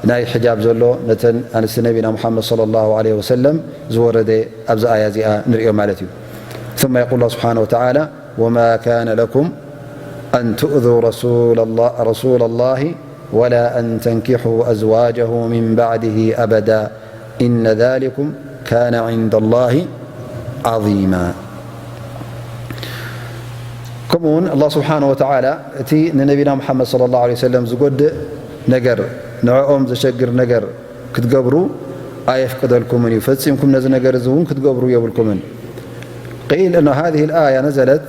ናይ ሕጃብ ዘሎ ነተን ኣንስቲ ነቢና ሙሓመድ صለ ላሁ ለ ወሰለም ዝወረደ ኣብዚ ኣያ እዚኣ ንሪኦ ማለት እዩ ثم يقول الله سبحانه وتعالى وما كان لكم أن تؤذوا رسول الله ولا أن تنكحوا أزواجه من بعده أبدا إن ذلكم كان عند الله عظيما ከምኡ እውን ኣላ ስብሓን ወተዓላ እቲ ንነቢና ሙሓመድ صለ ላሁ ለ ወሰለም ዝጎድእ ነገር ንዕኦም ዘሸግር ነገር ክትገብሩ ኣየፍቅደልኩምን እዩ ፈፂምኩም ነዚ ነገር እዚ እውን ክትገብሩ የብልኩምን قيل أن هذه الآية نزلت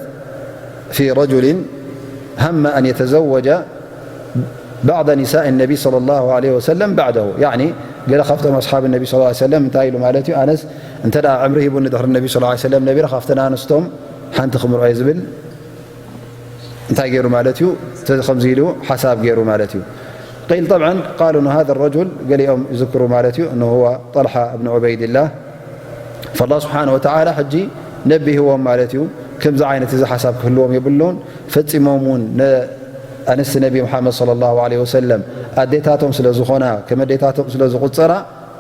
في رجل هم أن يتزوج بعض نساء النبي صلى الله عليه وسلم بعده يعني ገለ ካብቶም ኣስሓብ ነቢ ስ ሰለም እንታይ ኢሉ ማለት እዩ ኣነስ እንተ ዕምሪ ሂቡኒ ድሕሪ ነቢ ስ ሰለም ነቢረ ካብተን ኣንስቶም ሓንቲ ክምርዖ ዝብል እንታይ ገይሩ ማለት እዩ ተዚ ከምዚ ኢሉ ሓሳብ ገይሩ ማለት እዩ قيل طبعا قالوا أن هذا الرجل ገሊኦም ይዝክሩ ማለት እዩ أنه هو طلحة بن عبيد الله فالله سبحانه وتعالى ሕጂ ነቢህዎም ማለት እዩ ከምዚ ዓይነት እዚ ሓሳብ ክህልዎም የብሉን ፈፂሞም እውን ኣንስቲ ነቢ ሙሓመድ صلى الله عليه وسلم ኣዴታቶም ስለ ዝኾና ከም ኣዴታቶም ስለ ዝቁፀራ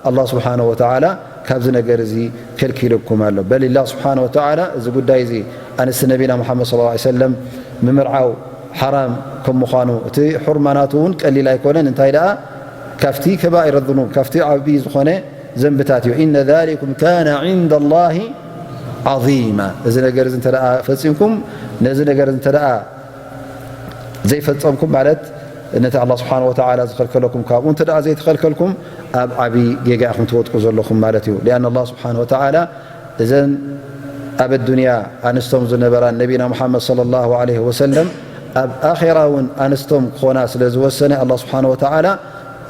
ኣላህ ስብሓነ ወተዓላ ካብዚ ነገር እዚ ከልኪልኩም ኣሎ። በል ኢላ ስብሓነ ወተዓላ እዚ ጉዳይ እዚ ኣንስቲ ነቢና ሙሓመድ ሰለላሁ ዐለይሂ ወሰለም ምምርዓው ሓራም ከም ምዃኑ፣ እቲ ሑርማ ናቱ እውን ቀሊል ኣይኮነን። እንታይ ደኣ ካብቲ ከባኢረ ዙኑብ፣ ካብቲ ዓብዪ ዝኾነ ዘንብታት እዩ። ኢነ ዛሊኩም ካነ ዒንደ ላሂ ዓዚማ። እዚ ነገር እዚ እንተ ደኣ ፈጺምኩም፣ ነዚ ነገር እዚ እንተ ደኣ ዘይፈጸምኩም ማለት ነቲ ኣላህ ስብሓነሁ ወተዓላ ዝኸልከለኩም ካብኡ እንተ ደኣ ዘይተኸልከልኩም ኣብ ዓቢ ጌጋ ኢኹም ትወድቁ ዘለኹም ማለት እዩ። ሊኣን ኣላህ ስብሓነሁ ወተዓላ እዘን ኣብ ኣዱንያ ኣንስቶም ዝነበራ ነቢና ሙሓመድ ሰለላሁ ዐለይሂ ወሰለም ኣብ ኣኼራ እውን ኣንስቶም ክኾና ስለ ዝወሰነ ኣላህ ስብሓነሁ ወተዓላ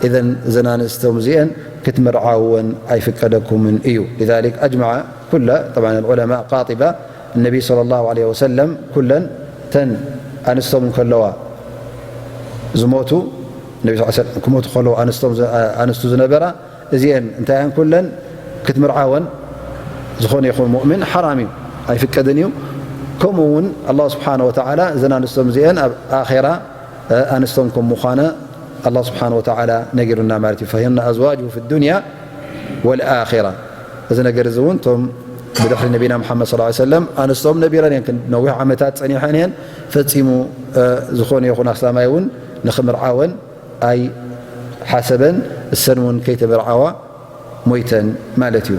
እዘን እዘን ኣንስቶም እዚአን ክትምርዓውወን ኣይፍቀደኩምን እዩ። ሊዛሊክ ኣጅመዐ ኩለ ጠብዓን ዑለማ ቃጢባ ነቢ ሰለላሁ ዐለይሂ ወሰለም ኩለን ተን ኣንስቶም እንከለዋ ዝሞቱ ነቢ ስ ሰለም ክሞቱ ከለዉ ኣንስቶም ኣንስቱ ዝነበራ እዚአን እንታይ እየን ኩለን ክትምርዓወን ዝኾነ ይኹን ሙእምን ሓራም እዩ ኣይፍቀድን እዩ። ከምኡ እውን ኣላህ ስብሓነ ወተዓላ እዘን ኣንስቶም እዚአን ኣብ ኣኼራ ኣንስቶም ከም ምዃነ ኣላህ ስብሓነ ወተዓላ ነጊሩና ማለት እዩ። ፈሂነ ኣዝዋጅሁ ፊ ዱንያ ወልኣኺራ። እዚ ነገር እዚ እውን እቶም ብድሕሪ ነቢና ሙሓመድ ሰለላሁ ዐለይሂ ወሰለም ኣንስቶም ነቢረን እየን፣ ነዊሕ ዓመታት ጸኒሐን እየን። ፈጺሙ ዝኾነ ይኹን ኣስላማይ እውን ንኽምርዓወን ኣይሓሰበን፣ እሰን እውን ከይተመርዓዋ ሞይተን ማለት እዩ።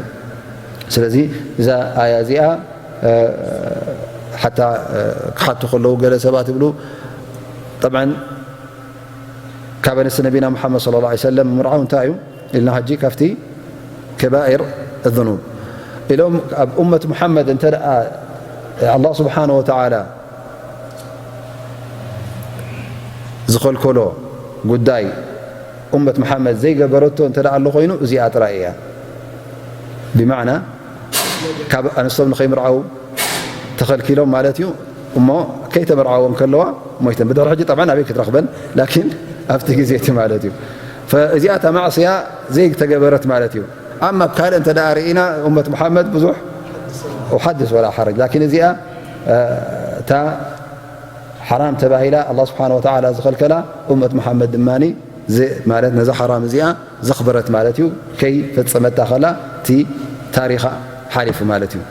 ስለዚ እዛ ኣያ እዚኣ ሓታ ክሓቱ ከለዉ ገለ ሰባት ይብሉ طبعا ካብ ኣንስቲ ነቢና ሙሓመድ صلى الله عليه وسلم ምርዓው እንታይ እዩ ኢልና፣ ሕጂ ካብቲ ከባኢር ذنوب ኢሎም። ኣብ ኡመት ሙሓመድ እንተ ደኣ ኣላህ ስብሓነ ወተዓላ ዝኸልከሎ ጉዳይ ኡመት መሓመድ ዘይገበረቶ እንተ ደኣ ኣሎ ኮይኑ፣ እዚኣ ጥራይ እያ። ብማዕና ካብ ኣንስቶም ንኸይምርዓው ተኸልኪሎም ማለት እዩ። እሞ ከይተመርዓወን ከለዋ ሞይተን። ብድሕሪ ሕጂ ጠብዓን ኣበይ ክትረኽበን፣ ላኪን ኣብቲ ግዜ እቲ ማለት እዩ። ፈእዚኣ እታ ማዕስያ ዘይተገበረት ማለት እዩ። ኣማ ካልእ እንተ ደኣ ርኢና፣ ኡመት መሓመድ ብዙሕ ኡሓድስ ወላ ሓረጅ፣ ላኪን እዚኣ፣ እ፣ እታ ሓራም ተባሂላ ኣላህ ስብሓነ ወተዓላ ዝኸልከላ፣ ኡመት መሓመድ ድማ ዝ-፣ ማለት ነዛ ሓራም እዚኣ ዘኽበረት ማለት እዩ። ከይፈጸመታ ከላ እቲ ታሪኻ ሓሊፉ ማለት እዩ።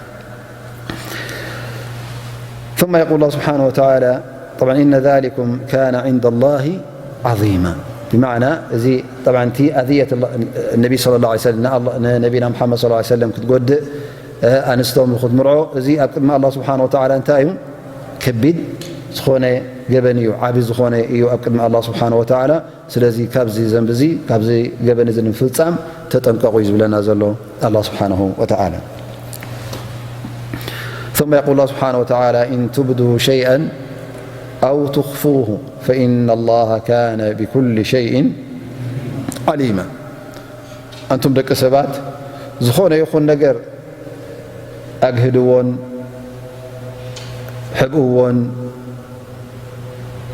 ثم يقول الله سبحانه وتعالى، طبعا إن ذلكم كان عند الله عظيما، ብማዕና እዚ طبعا እቲ ኣذية النبي صلى الله عليه وسلم ንኣላ-፣ ንነቢና ሙሓመድ صلى الله عليه وسلم ክትጎድእ፣ እ፣ ኣንስቶም ንኽትምርዖ፣ እዚ ኣብ ቅድሚ ኣላህ ስብሓነ ወተዓላ እንታይ እዩ? ከቢድ ዝኾነ ገበን እዩ፣ ዓቢ ዝኾነ እዩ ኣብ ቅድሚ ኣላህ ስብሓነ ወተዓላ። ስለዚ ካብዚ ዘንቢ እዚ፣ ካብዚ ገበን እዚ ንምፍጻም ተጠንቀቑ እዩ ዝብለና ዘሎ ኣላህ ስብሓነሁ ወተዓላ። ثم يقول الله سبحانه وتعالى: إن تبدوا شيئا أو تخفوه فإن الله كان بكل شيء عليما. ኣንቱም ደቂ ሰባት፣ ዝኾነ ይኹን ነገር ኣግህድዎን፣ ሕብእዎን፣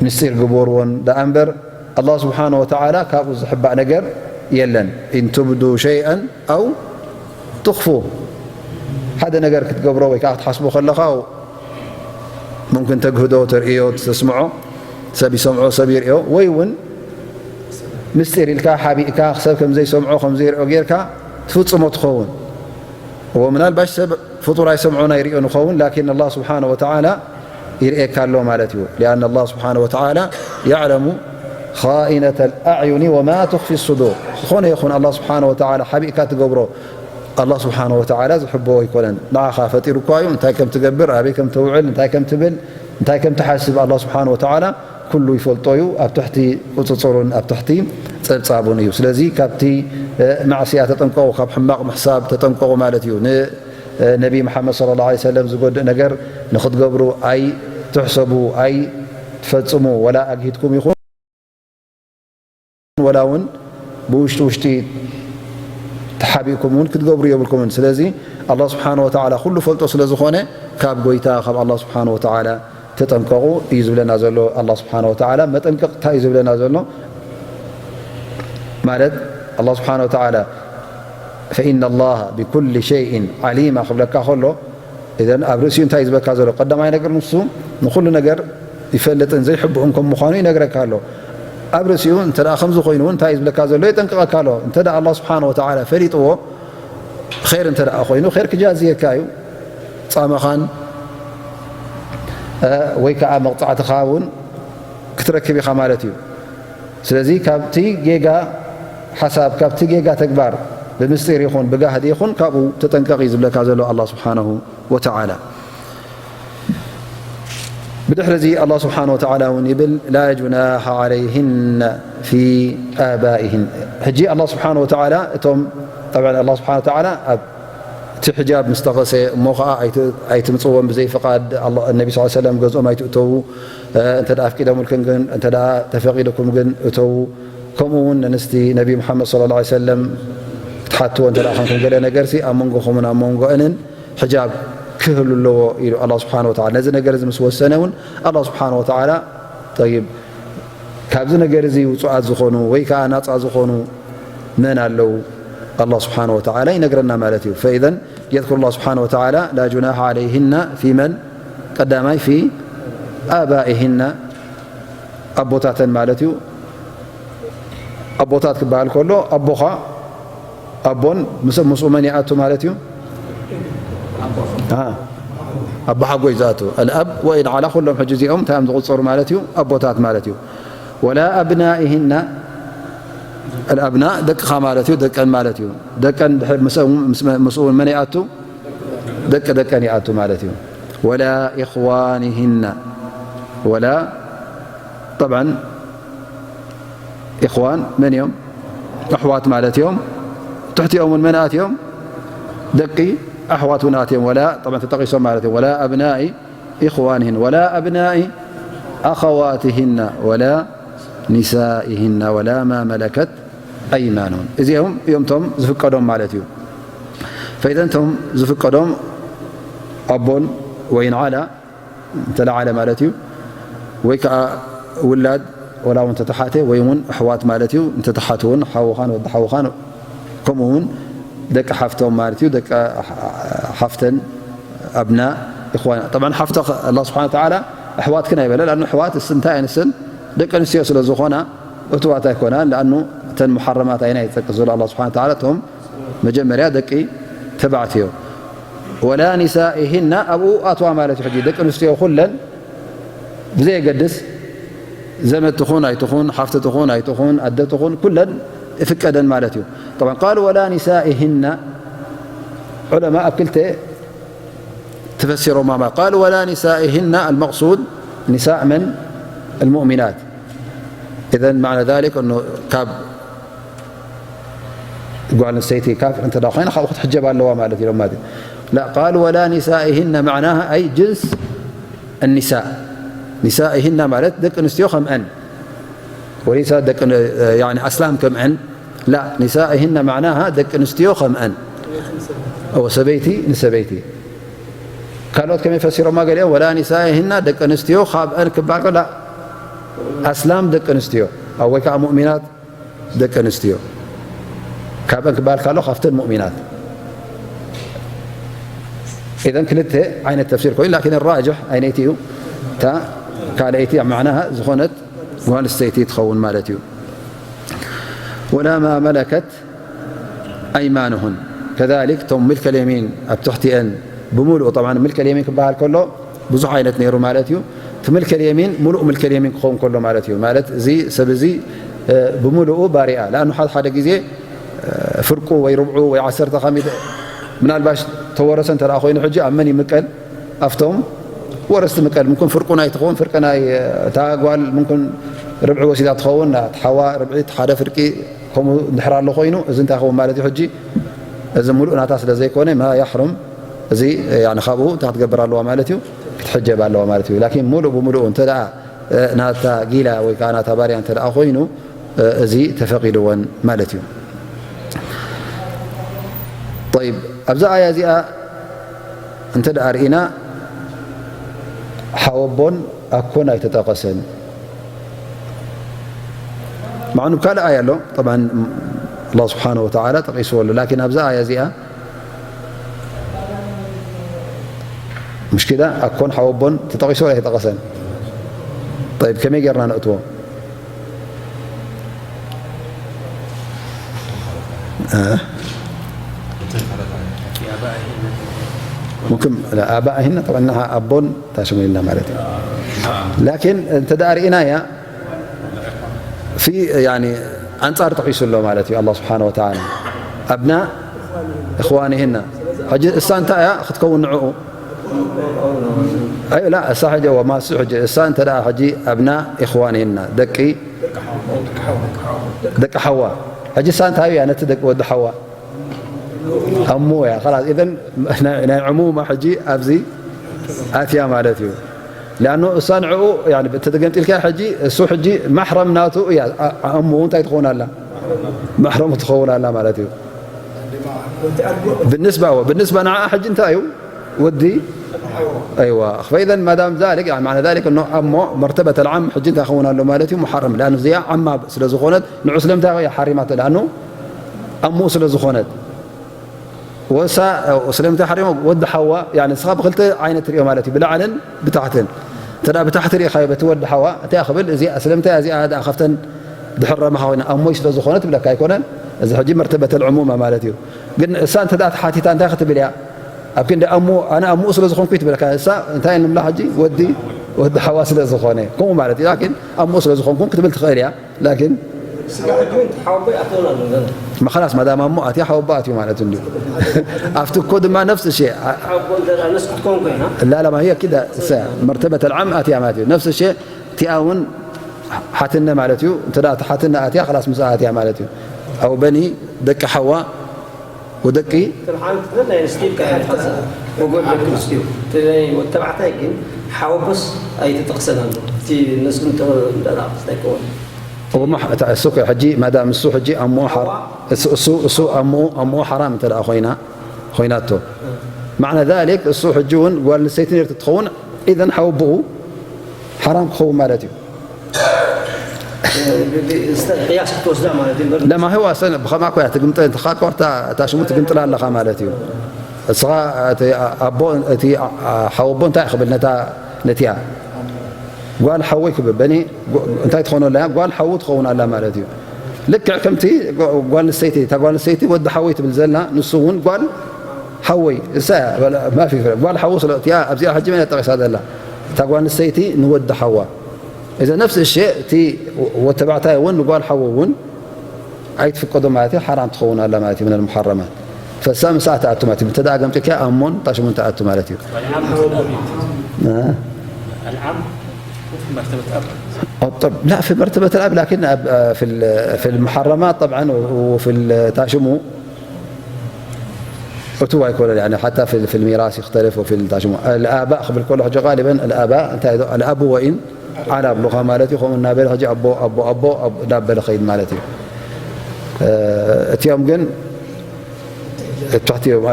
ምስጢር ግበርዎን ደኣ እምበር፣ ኣላህ ስብሓነ ወተዓላ ካብኡ ዝሕባእ ነገር የለን። إن تبدوا شيئا أو تخفوه، ሓደ ነገር ክትገብሮ ወይ ከዓ ክትሓስቦ ከለኻ፣ ሙምክን ተግህዶ፣ ተርእዮ፣ ተስምዖ፣ ሰብ ይሰምዖ፣ ሰብ ይርእዮ፣ ወይ እውን ምስጢር ኢልካ ሓቢእካ ሰብ ከም ዘይሰምዖ፣ ከም ዘይርእዮ ጌርካ ትፍጽሞ ትኸውን። እዎ፣ ምናልባሽ ሰብ ፍጡር ኣይሰምዖን ኣይርእዮን ይኸውን፣ ላኪን ኣላህ ስብሓነ ወተዓላ ይርእየካ ኣሎ ማለት እዩ። لأن الله سبحانه وتعالى يعلم خائنة الأعين وما تخفي الصدور። ዝኾነ ይኹን ኣላህ ስብሓነ ወተዓላ ሓቢእካ ትገብሮ፣ ኣላህ ስብሓነ ወተዓላ ዝሕብኦ ኣይኮነን። ንዓኻ ፈጢሩካ እዩ፣ እንታይ ከም ትገብር፣ ኣበይ ከም ተውዕል፣ እንታይ ከም ትብል፣ እንታይ ከም ትሓስብ፣ ኣላህ ስብሓነ ወተዓላ ኩሉ ይፈልጦ እዩ፣ ኣብ ትሕቲ ቁጽጽሩን ኣብ ትሕቲ ጸብጻቡን እዩ። ስለዚ ካብቲ፣ እ፣ ማዕስያ ተጠንቀቑ፣ ካብ ሕማቕ ምሕሳብ ተጠንቀቑ ማለት እዩ። ን-፣ እ፣ ነቢ መሓመድ صلى الله عليه وسلم ዝጎድእ ነገር ንኽትገብሩ ኣይትሕሰቡ፣ ኣይትፈጽሙ፣ ወላ ኣግሂድኩም ይኹን ወላ እውን ብውሽጢ ውሽጢ ተሓቢእኩም እውን ክትገብሩ የብልኩምን። ስለዚ ኣላህ ስብሓነ ወተዓላ ኩሉ ፈልጦ ስለ ዝኾነ፣ ካብ ጎይታ ካብ ኣላህ ስብሓነ ወተዓላ ተጠንቀቑ እዩ ዝብለና ዘሎ ኣላህ ስብሓነ ወተዓላ። መጠንቀቕታ እዩ ዝብለና ዘሎ ማለት ኣላህ ስብሓነ ወተዓላ فإن الله بكل شيء عليما ክብለካ ከሎ፣ እዘን ኣብ ርእሲኡ እንታይ እዩ ዝበካ ዘሎ? ቀዳማይ ነገር ንሱ ንኹሉ ነገር ይፈልጥን ዘይሕብኡን ከም ምዃኑ ይነግረካ ኣሎ። ኣብ ርእሲኡ እንተ ደኣ ከምዚ ኮይኑ እውን እንታይ እዩ ዝብለካ ዘሎ? የጠንቅቐካ ኣሎ። እንተ ደኣ ኣላህ ስብሓነ ወተዓላ ፈሊጥዎ፣ ኸይር እንተ ደኣ ኮይኑ፣ ኸይር ክጃዝየካ እዩ። ጻማኻን፣ እ፣ ወይ ከዓ መቕጻዕትኻ እውን ክትረክብ ኢኻ ማለት እዩ። ስለዚ ካብቲ ጌጋ ሓሳብ፣ ካብቲ ጌጋ ተግባር፣ ብምስጢር ይኹን ብጋህዲ ይኹን፣ ካብኡ ተጠንቀቕ እዩ ዝብለካ ዘሎ ኣላህ ስብሓነሁ ወተዓላ። ብድሕሪ እዚ ኣላህ ስብሓነሁ ወተዓላ እውን ይብል፣ لا جناح عليهن في آبائهن። ሕጂ ኣላህ ስብሓነሁ ወተዓላ እቶም፣ ጠብዓን ኣላህ ስብሓነሁ ወተዓላ ኣብ እቲ ሕጃብ ምስ ጠቐሰ፣ እሞ ኸዓ ኣይት-፣ ኣይትምጽዎም ብዘይ ፍቓድ ኣላ-፣ ነቢ ስ ሰለም ገዝኦም ኣይትእተዉ፣ እ፣ እንተ ደኣ ኣፍቂዶምልክን ግን፣ እንተ ደኣ ተፈቒዱኩም ግን እተዉ። ከምኡ እውን ንንስቲ ነቢ ሙሓመድ ሰለላሁ ዐለይሂ ወሰለም ክትሓትዎ እንተ ደኣ ኾንኩም ገለ ነገርሲ ኣብ መንጎኹምን ኣብ መንጎአንን ሕጃብ ክህሉ ኣለዎ ኢሉ ኣላህ ስብሓነ ወተዓላ። ነዚ ነገር እዚ ምስ ወሰነ እውን ኣላህ ስብሓነ ወተዓላ፣ ጠይብ፣ ካብዚ ነገር እዚ ውጹኣት ዝኾኑ ወይ ከኣ ናጻ ዝኾኑ መን ኣለዉ? ኣላህ ስብሓነ ወተዓላ ይነግረና ማለት እዩ። ፈኢዘን የዝኩሩ ኣላህ ስብሓነ ወተዓላ ላ ጁናሓ ዓለይሂና ፊ መን? ቀዳማይ ፊ ኣባኢሂና፣ ኣቦታተን ማለት እዩ። ኣቦታት ክበሃል ከሎ ኣቦኻ ኣቦን ምስ-፣ ምስኡ መን ይኣቱ ማለት እዩ? አ፣ ኣቦሓጎይ ዝኣቱ። ኣልኣብ ወኢን ዓላ፣ ኩሎም ሕጂ እዚኦም እንታይ እዮም ዝቑጸሩ ማለት እዩ? ኣቦታት ማለት እዩ። ወላ ኣብናኢሂና፣ ኣልኣብና ደቅኻ ማለት እዩ፣ ደቀን ማለት እዩ። ደቀን ድሕር ምስ-፣ ምስ-፣ ምስኡ እውን መን ይኣቱ? ደቂ ደቀን ይኣቱ ማለት እዩ። ወላ ኢኽዋኒሂና፣ ወላ طبعا إخوان መን እዮም? ኣሕዋት ማለት እዮም። ትሕቲኦም እውን መን ኣትዮም? ደቂ ኣሕዋት እውን ኣትዮም። ወላ طبعا ተጠቂሶም ማለት እዮም። ولا أبناء إخوانهن ولا أبناء أخواتهن ولا نسائهن ولا ما ملكت أيمانهن። እዚኦም እዮም እቶም ዝፍቀዶም ማለት እዩ። فإذا እቶም ዝፍቀዶም ኣቦን ወይ ንዓላ እንተለዓለ ማለት እዩ። ወይ ከዓ ውላድ ወላ እውን እንተተሓተ ወይ እውን ኣሕዋት ማለት እዩ። እንተተሓቱ እውን ሓውኻን ወዲ ሓውኻን ከምኡ እውን ደቂ ሓፍቶም ማለት እዩ። ደቂ ሓፍተን ኣብና إخوان طبعا ሓፍተ ኣላህ ስብሓነ ወተዓላ ኣሕዋትክን ኣይበለ። ለኣኑ ኣሕዋት እስ እንታይ ኣይንስን ደቂ ኣንስትዮ ስለ ዝኾና እትዋት ኣይኮናን። ለኣኑ እተን ሙሓረማት ኣይና ይጠቅስ ዘሎ ኣላህ ስብሓነ ወተዓላ እቶም መጀመርያ ደቂ ተባዕትዮ። ወላ ኒሳኢሂና ኣብኡ ኣትዋ ማለት እዩ። ሕጂ ደቂ ኣንስትዮ ኩለን ብዘየገድስ ዘመድ ትኹን ኣይትኹን፣ ሓፍቲ ትኹን ኣይትኹን፣ ኣደ ትኹን፣ ኩለን ይፍቀደን ማለት እዩ። طبعا ቃል ወላ ኒሳኢሂና ዑለማ ኣብ ክልተ ተፈሲሮማ ማለት ቃል ወላ ኒሳኢሂና المقصود نساء من المؤمنات إذا معنى ذلك أنه ካብ ጓል ኣንስተይቲ ካፍር እንተ ኮይና ካብኡ ክትሕጀብ ኣለዋ ማለት እዮም ማለት እዩ። لا قال ولا نسائهن معناها أي جنس النساء نسائهن ማለት ደቂ ኣንስትዮ ከምአን ወሊሳ ደቂ يعني ኣስላም ከምአን لا نسائهن معناها ደቂ ኣንስትዮ ከምአን እወ ሰበይቲ ንሰበይቲ ካልኦት ከመይ ፈሲሮማ ገሊኦም ولا نسائهن ደቂ ኣንስትዮ ካብአን ክበሃል ከሎ ኣስላም ደቂ ኣንስትዮ ኣብ ወይ ከዓ ሙእሚናት ደቂ ኣንስትዮ ካብአን ክበሃል ካሎ ካብተን ሙእሚናት إذا ክልተ ዓይነት ተፍሲር ኮይኑ لكن الراجح ኣይነይቲ እዩ እታ ካልኣይቲ معنا ዝኾነት ጓል ኣንስተይቲ ትኸውን ማለት እዩ ولا ما ملكت أيمانهن كذلك እቶም ملك اليمين ኣብ ትሕቲአን ብምሉእ طبعا ملك اليمين ክበሃል ከሎ ብዙሕ ዓይነት ነይሩ ማለት እዩ። እቲ ملك اليمين ሙሉእ ملك اليمين ክኸውን ከሎ ማለት እዩ። ማለት እዚ ሰብ እዚ ብምሉኡ ባሪኣ لأنه ሓደ ሓደ ግዜ ፍርቁ ወይ ርብዑ ወይ ዓሰርተ ካብ ሚእቲ ምናልባሽ ተወረሰ እንተ ኮይኑ ሕጂ ኣብ መን ይምቀል ኣብቶም ወረስቲ ምቀል ምንኩን ፍርቁ ናይ ትኸውን ፍርቂ ናይ እታ ጓል ምንኩን ርብዒ ወሲዳ ትኸውን ናት ሓዋ ርብዒ ሓደ ፍርቂ ከምኡ እንድሕር ኣሎ ኮይኑ እዚ እንታይ ኸውን ማለት እዩ ሕጂ እዚ ሙሉእ ናታ ስለ ዘይኮነ ما يحرم እዚ ካብኡ እንታይ ክትገብር ኣለዋ ማለት እዩ ክትሕጀብ ኣለዋ ማለት እዩ لكن ሙሉእ ብሙሉኡ እንተ ናታ ጊላ ወይ ከዓ ናታ ባርያ እንተ ኮይኑ እዚ ተፈቒድወን ማለት እዩ طيب ኣብዚ ኣያ እዚኣ እንተ ደኣ ርኢና ሓወቦን ኣኮን ኣይተጠቐሰን مع أنه ካልእ ኣያ ኣሎ طبعا الله سبحانه وتعالى ጠቂስዎ ኣሎ لكن ኣብዚ ኣያ እዚኣ مش كده ኣኮን ሓወቦን ተጠቂስዎ ኣይተጠቐሰን طيب ከመይ ጌርና ነእትዎ ممكن لا آبائهن طبعا نها ኣቦን ታሽሙ ኢልና ማለት እዩ لكن እንተ ደኣ ርኢናያ في يعني ኣንጻር ጠቂሱ ኣሎ ማለት እዩ الله سبحانه وتعالى أبناء إخوانهن ሕጂ እሳ እንታይ እያ ክትከውን ንዕኡ أي لا እሳ ሕጂ وما እሱ ሕጂ እሳ እንተ ደኣ ሕጂ أبناء إخوانهن ደቂ ደቂ ሓዋ ሕጂ እሳ እንታይ እያ ነቲ ደቂ ወዲ ሓዋ ኣሞ እያ خلاص إذا ናይ ዕሙማ ሕጂ ኣብዚ ኣትያ ማለት እዩ لأنه እሳ ንዕኡ ተገምጢልካ ሕጂ እሱ ሕጂ ማሕረም ናቱ እያ ኣሞ እንታይ ትኸውን ኣላ ማሕረሙ ትኸውን ኣላ ማለት እዩ بالنسبة بالنسبة ንዓ ሕጂ እንታይ እዩ ወዲ أيوة فإذا ما دام ذلك يعني معنى ذلك أنه ኣሞ مرتبة العم ሕጂ እንታይ ክኸውን ኣሎ ማለት እዩ محرم لأنه እዚኣ ዓማ ስለ ዝኾነት ንዑ ስለምንታይ እያ ሓሪማቶ لأنه ኣሞ ስለ ዝኾነት ወሳ ስለምንታይ ሓሪሞ ወዲ ሓዋ ንስኻ ብክልተ ዓይነት ትሪኦ ማለት እዩ ብላዕልን ብታሕትን እንተ ብታሕቲ ሪኢኻዮ በቲ ወዲ ሓዋ እንታይ ክብል እዚ ስለምንታይ እዚኣ ካብተን ድሕር ረማኻ ኮይና ኣሞይ ስለ ዝኾነ ትብለካ ኣይኮነን እዚ ሕጂ መርተበተ ልዕሙማ ማለት እዩ ግን እሳ እንተ ተሓቲታ እንታይ ክትብል እያ ኣብ ክንዲ ኣሞ ኣነ ኣሞ ስለ ዝኾንኩ ትብለካ እሳ እንታይ ንብላ ሕጂ ወዲ ወዲ ሓዋ ስለ ዝኾነ ከምኡ ማለት እዩ ላኪን ኣሞ ስለ ዝኾንኩ ክትብል ትኽእል እያ ላኪን ስጋ ሕጂ እውን ተሓወቦ ይኣተውን ኣሎ ገና መኸላስ ማዳም ኣሞ ኣትያ ሓወቦ ኣትዩ ማለት እንድዩ ኣብቲ እኮ ድማ ነፍስ ሸ ሓወቦ እንተ ደኣ ነስ ክትኮን ኮይና ላላ ማህያ ኪዳ መርተበት ኣልዓም ኣትያ ማለት እዩ ነፍስ ሸ እቲኣ እውን ሓትነ ማለት እዩ። እንተ ደኣ እቲ ሓትነ ኣትያ፣ ኸላስ ምስኣ ኣትያ ማለት እዩ። ኣው በኒ ደቂ ሓዋ ወደቂ እተን ሓንቲ ናይ ኣንስትዮ ከሓትሓዘ ወገን ደቂ ኣንስትዮ። እቲ ናይ ወዲ ተባዕታይ ግን ሓወቦስ ኣይተጠቕሰን ኣሎ። እቲ ነስግን እንዳ ክስታይ ከውን። እሞ እታ እሱ ከ ሕጂ ማዳም እሱ ሕጂ ኣሞ ሓር-፣ እሱ፣ እሱ፣ እሱ ኣሞ፣ ኣሞ ሓራም እንተ ደኣ ኮይና፣ ኮይናቶ። ማዕና ዛሊክ እሱ ሕጂ እውን ጓል ኣንስተይቲ ነርት ትኸውን፣ ኢዘን ሓወቦኡ ሓራም ክኸውን ማለት እዩ። ቅያስ ክትወስዳ ማለት እዩ። ለማ ህዋ ሰነ ብኸማ ኮያ ትግምጠ፣ እንተኻ ኮርታ እታ ሽሙ ትግምጥላ ኣለኻ ማለት እዩ። እስኻ እቲ ኣቦ፣ እቲ ሓወቦ እንታይ ክብል ነታ፣ ነቲያ ጓል ሓወይ ክብል፣ በኒ እንታይ ትኾኖ ኣላ? ጓል ሓዉ ትኸውን ኣላ ማለት እዩ። ልክዕ ከምቲ ጓል ኣንስተይቲ፣ እታ ጓል ኣንስተይቲ ወዲ ሓወይ ትብል ዘላ፣ ንሱ እውን ጓል ሓወይ፣ እሳ እያ፣ በላ፣ ማፊ ፍረ-፣ ጓል ሓዉ ስለ እቲኣ ኣብዚኣ ሕጂ መን እያ ጠቒሳ ዘላ? እታ ጓል ኣንስተይቲ ንወዲ ሓዋ። እዛ ነፍሲ እሸ እቲ ወተባዕታይ እውን ንጓል ሓዉ እውን ኣይትፍቀዶ ማለት እዩ፣ ሓራም ትኸውን ኣላ ማለት እዩ፣ ምን ኣልሙሓረማት። ፈሳ ምስኣ ትኣቱ ማለት እዩ፣ እንተ ደኣ ገምጢልካ ኣሞን ታሽሙን ትኣቱ ማለት እዩ። እ? العم في مرتبة أب. طب، لا، في مرتبة الأب، لكن أب-، في ال-، في المحرمات طبعًا، و-، وفي ال-، ታሽሙ እቱ ኣይኮነን፣ يعني حتى في، في الميراث يختلف وفي التشمع. الآباء ክብል ከሎ ሕጂ غالبًا الآباء እንታይ ዶ الأب وإن على ብሉኻ ማለት እዩ። ከምኡ እናበለ ሕጂ ኣቦ ኣቦ ኣቦ ኣቦ እናበለ ኸይድ ማለት እዩ። እ፣ እቲኦም ግን ትሕቲ እዮም።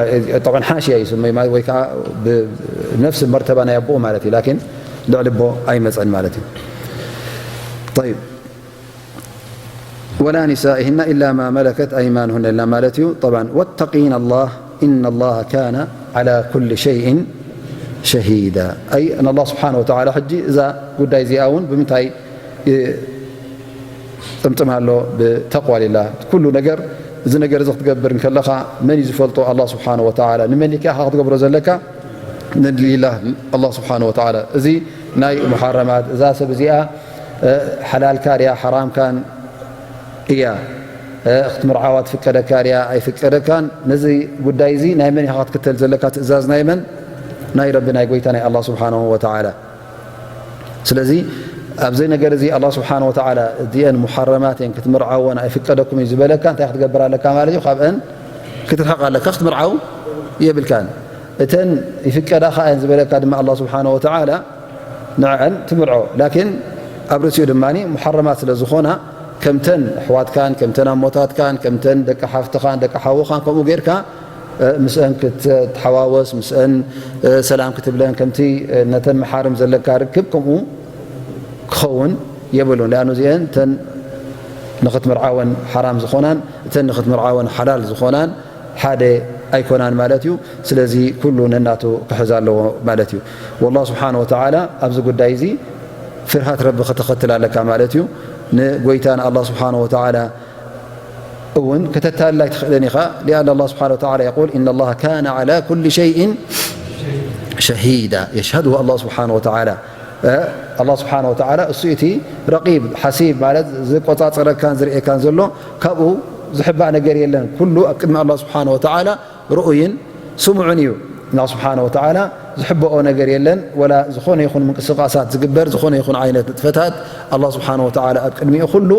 طبعًا ሓሽያ ይስመይ ማለት ወይ ከዓ ብነፍሲ መርተባ ናይ ኣቦኡ ማለት እዩ። ላኪን ልዕሊ ኣቦ ኣይመፀን ማለት እዩ። طيب. ولا نسائهن إلا ما ملكت أيمانهن ኢልና ማለት እዩ። طبعًا واتقين الله إن الله كان على كل شيء شهيدا. أي أن الله سبحانه وتعالى ሕጂ እዛ ጉዳይ እዚኣ እውን ብምንታይ እ፣ ጥምጥም ኣሎ? ብተቕዋ ሊላህ። ኩሉ ነገር፣ እዚ ነገር እዚ ክትገብር እንከለኻ መን እዩ ዝፈልጦ? ኣላህ ስብሓነ ወተዓላ። ንመን ኢኻ ክትገብሮ ዘለካ? ንሊላህ ኣላህ ስብሓነ ወተዓላ። እዚ ናይ ሙሓረማት፣ እዛ ሰብ እዚኣ፣ እ፣ ሓላልካ ድያ ሓራምካን እያ፣ እ፣ ክትምርዓዋ ትፍቀደካ ድያ ኣይፍቀደካን፣ ነዚ ጉዳይ እዚ ናይ መን ኢኻ ክትክተል ዘለካ? ትእዛዝ ናይ መን? ናይ ረቢ፣ ናይ ጎይታ፣ ናይ ኣላህ ስብሓነሁ ወተዓላ። ስለዚ ኣብዚ ነገር እዚ ኣላህ ስብሓነ ወተዓላ እዚአን ሙሓረማት እየን፣ ክትምርዓወን ኣይፍቀደኩም እዩ ዝበለካ፣ እንታይ ክትገብር ኣለካ ማለት እዩ? ካብአን ክትርሕቕ ኣለካ፣ ክትምርዓው የብልካን። እተን ይፍቀዳኻ እየን ዝበለካ ድማ ኣላህ ስብሓነ ወተዓላ ንዐን ትምርዖ። ላኪን ኣብ ርእሲኡ ድማ ሙሓረማት ስለ ዝኾና፣ ከምተን ኣሕዋትካን፣ ከምተን ኣሞታትካን፣ ከምተን ደቂ ሓፍትኻን፣ ደቂ ሓውኻን ከምኡ ጌርካ፣ እ፣ ምስአን ክትተሓዋወስ፣ ምስአን፣ እ፣ ሰላም ክትብለን፣ ከምቲ፣ እ፣ ነተን መሓርም ዘለካ ርክብ ከምኡ ክኸውን የብሉን። ሊኣኑ እዚአን እተን ንኽትምርዓወን ሓራም ዝኾናን፣ እተን ንኽትምርዓወን ሓላል ዝኾናን ሓደ ኣይኮናን ማለት እዩ። ስለዚ ኩሉ ነናቱ ክሕዝ ኣለዎ ማለት እዩ። ወላህ ስብሓነ ወተዓላ ኣብዚ ጉዳይ እዚ ፍርሃት ረቢ ከተኸትል ኣለካ ማለት እዩ። ንጎይታ ንኣላህ ስብሓነ ወተዓላ እውን ከተታልል ኣይትኽእልን ኢኻ። ሊኣን ኣላህ ስብሓነ ወተዓላ የቁል፣ "ኢነ ላሃ ካነ ዓላ ኩሊ ሸይእን ሸሂዳ።" የሽሃድሁ ኣላህ ስብሓነ ወተዓላ። እ፣ ኣላህ ስብሓነ ወተዓላ እሱ እቲ ረቂብ፣ ሓሲብ ማለት ዝቆጻጸረካን ዝርእየካን ዘሎ፣ ካብኡ ዝሕባእ ነገር የለን። ኩሉ ኣብ ቅድሚ ኣላህ ስብሓነ ወተዓላ ርኡይን ስሙዕን እዩ። ኣላህ ስብሓነ ወተዓላ ዝሕበኦ ነገር የለን። ወላ ዝኾነ ይኹን ምንቅስቃሳት ዝግበር፣ ዝኾነ ይኹን ዓይነት ንጥፈታት፣ ኣላህ ስብሓነ ወተዓላ ኣብ ቅድሚኡ ኩሉ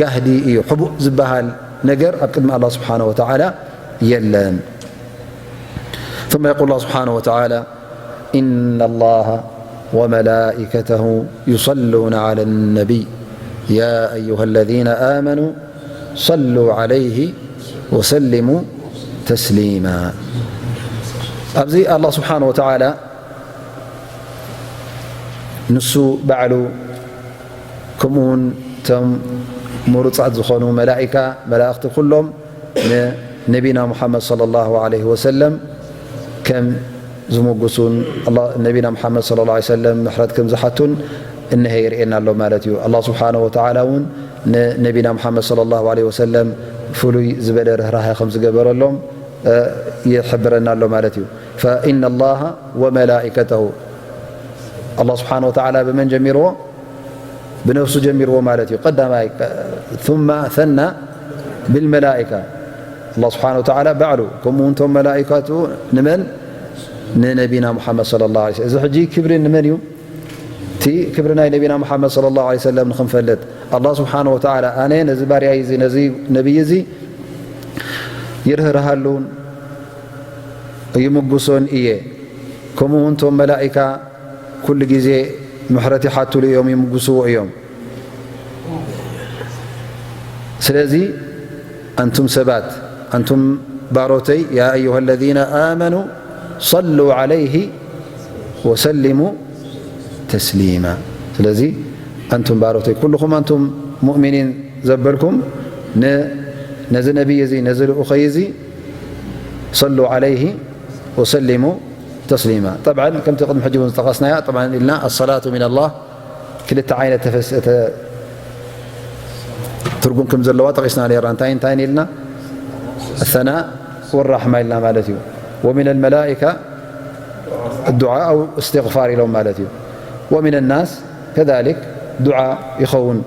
ጋህዲ እዩ። ሕቡእ ዝበሃል ነገር ኣብ ቅድሚ ኣላህ ስብሓነ ወተዓላ የለን። ثم يقول الله سبحانه وتعالى: إن الله وملائكته يصلون على النبي يا أيها الذين آمنوا صلوا عليه وسلموا تسليما. ኣብዚ ኣላህ ስብሓነ ወተዓላ ንሱ ባዕሉ፣ ከምኡ እውን እቶም ምሩጻት ዝኾኑ መላኢካ፣ መላእኽቲ ኩሎም ንነቢና ሙሓመድ ሰለላሁ ዐለይሂ ወሰለም ከም ዝምጉሱን፣ ኣላ-፣ ነቢና ሙሓመድ ሰለላሁ ዐለይሂ ወሰለም ምሕረት ከም ዝሓቱን እነሀ የርእየና ኣሎ ማለት እዩ። ኣላህ ስብሓነሁ ወተዓላ እውን ንነቢና ሙሓመድ ሰለላሁ ዐለይሂ ወሰለም ፍሉይ ዝበለ ርህራሀ ከም ዝገበረሎም፣ እ፣ ይሕብረና ኣሎ ማለት እዩ። ፈኢነ ላሃ ወመላኢከተሁ፣ ኣላህ ስብሓነሁ ወተዓላ ብመን ጀሚርዎ? ብነፍሱ ጀሚርዎ ማለት እዩ። ቀዳማይ፣ ثم ثنى بالملائكة። ኣላህ ስብሓነሁ ወተዓላ ባዕሉ፣ ከምኡ እውን እቶም መላኢካቱ ንመን? ንነቢና ሙሓመድ ሰለላሁ ዐለይሂ ወሰለም። እዚ ሕጂ ክብሪ ንመን እዩ? እቲ ክብሪ ናይ ነቢና ሙሓመድ ሰለላሁ ዐለይሂ ወሰለም ንኽንፈልጥ፣ ኣላህ ስብሓነሁ ወተዓላ፣ ኣነ ነዚ ባርያይ እዚ፣ ነዚ ነቢይ እዚ ይርህርሃሉን ይምጉሶን እየ። ከምኡ እውን እቶም መላኢካ ኩሉ ግዜ ምሕረት ይሓትሉ እዮም፣ ይምጉስዎ እዮም። ስለዚ ኣንቱም ሰባት፣ ኣንቱም ባሮተይ፣ ያ ኣዩሃ ለዚነ ኣመኑ ሰሉ ዐለይሂ ወሰሊሙ ተስሊማ። ስለዚ ኣንቱም ባሮተይ፣ ኩልኹም ኣንቱም ሙእሚኒን ዘበልኩም፣ ን-፣ ነዚ ነቢይ እዚ፣ ነዚ ልኡኸይ እዚ ሰሉ ዐለይሂ ወሰሊሙ ተስሊማ። ጠብዓን ከምቲ ቅድሚ ሕጂ እውን ዝጠቐስናያ፣ ጠብዓን ኢልና ኣሰላቱ ሚነላህ ክልተ ዓይነት ተፈስ-፣ ተ-፣ ትርጉም ከም ዘለዋ ጠቒስና ነርና። እንታይ እንታይ ኢልና? ኣሰናእ ወራሕማ ኢልና ማለት እዩ። ወሚነል መላኢካ ዱዓ ኣው እስትግፋር ኢሎም ማለት እዩ። ወሚነ ናስ ከዛሊክ ዱዓ ይኸውን።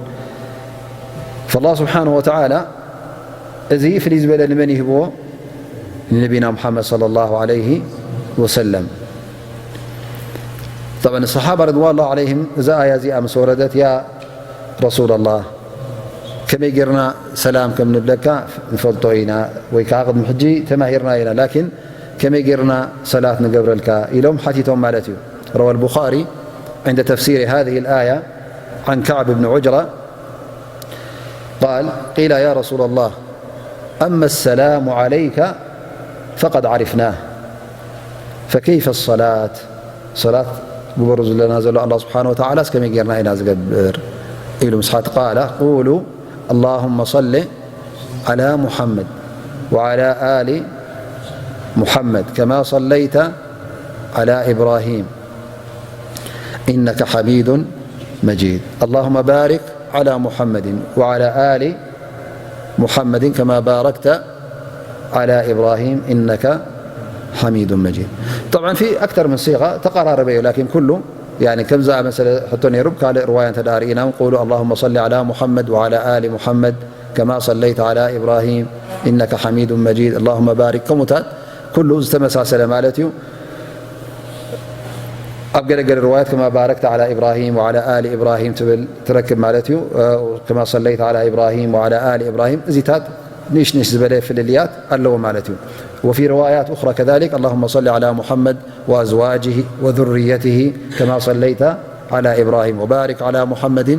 ፈላህ ስብሓነሁ ወተዓላ እዚ ፍልይ ዝበለ ንመን ይህብዎ? ንነቢና ሙሓመድ ሰለላሁ ዐለይሂ ወሰለም። ጠብዓን ሰሓባ ርድዋኑላሂ ዐለይሂም እዛ ኣያ እዚኣ ምስ ወረደት፣ ያ ረሱለላህ፣ ከመይ ጌርና ሰላም ከም ንብለካ ንፈልጦ ኢና፣ ወይ ከዓ ቅድሚ ሕጂ ተማሂርና ኢና፣ ላኪን ከመይ ጌርና ሰላት ንገብረልካ? ኢሎም ሓቲቶም ማለት እዩ። روى البخاري عند تفسير هذه الآية عن كعب بن عجرة قال: قيل: يا رسول الله، أما السلام عليك فقد عرفناه، فكيف الصلاة؟ صلاة ግበሩ ዝብለና ዘሎ ኣላህ ስብሓነሁ ወተዓላስ ከመይ ጌርና ኢና ዝገብር? ኢሉ ምስ ሓት፣ قال: قولوا: اللهم صل على محمد وعلى آل محمد كما صليت على إبراهيم إنك حميد مجيد. اللهم بارك على محمد وعلى آل محمد كما باركت على إبراهيم إنك حميد مجيد. طبعا في أكثر من صيغة تقارب، لكن كله يعني كم زعم مسألة حتى نيرب قال رواية تدارينا: قولوا: اللهم صل على محمد وعلى آل محمد كما صليت على إبراهيم إنك حميد مجيد. اللهم بارك كمتات كله زتمساسل مالتيو. ኣብ ገለገለ ርዋያት ከማ ባረክተ ዓላ ኢብራሂም ወዓላ ኣሊ ኢብራሂም ትብል ትረክብ ማለት እዩ። ከማ ሰለይተ ዓላ ኢብራሂም ወዓላ ኣሊ ኢብራሂም፣ እዚታት ንእሽ ንእሽ ዝበለ ፍልልያት ኣለዎ ማለት እዩ። وفي روايات أخرى كذلك: اللهم صل على محمد وأزواجه وذريته كما صليت على إبراهيم وبارك على محمد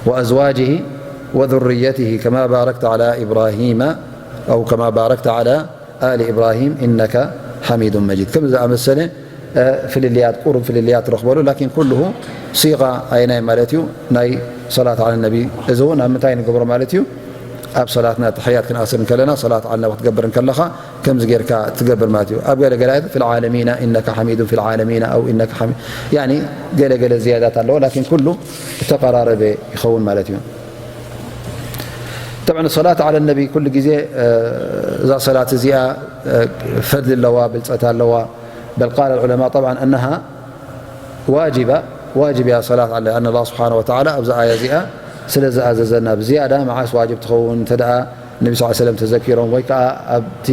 وأزواجه وذريته كما باركت على إبراهيم أو كما باركت على آل إبراهيم إنك حميد مجيد. ከም ዝኣመሰለ ፍልልያት፣ ቁሩብ ፍልልያት ትረኽበሉ። ላኪን ኩልሁ ሲቓ ኣየናይ ማለት እዩ? ናይ ሰላት ዓለ ነቢ። እዚ እውን ኣብ ምንታይ ንገብሮ ማለት እዩ? ኣብ ሰላትና ተሕያት ክንኣስር እንከለና፣ ሰላት ዓለ ነቢ ክትገብር እንከለኻ ከምዚ ጌርካ ትገብር ማለት እዩ። ኣብ ገለ ገለ ኣያት ፊል ዓለሚና ኢነካ ሓሚዱን ፊል ዓለሚና ኣው ኢነካ ሓሚ-፣ ያኒ ገለ ገለ ዝያዳት ኣለዎ፣ ላኪን ኩሉ እተቀራረበ ይኸውን ማለት እዩ። طبعا الصلاة على النبي ኩሉ ግዜ፣ እ፣ እዛ ሰላት እዚኣ፣ እ፣ ፈድሊ ኣለዋ፣ ብልጸት ኣለዋ። بل قال العلماء طبعا أنها واجبة، ዋጅብ እያ ሰላት ዓለ፣ ኣነ ኣላህ ስብሓነ ወተዓላ ኣብዛ ኣያ እዚኣ ስለ ዝኣዘዘና። ብዝያዳ መዓስ ዋጅብ ትኸውን? እንተ ደኣ ነቢ ስ ሰለም ተዘኪሮም ወይ ከዓ ኣብቲ፣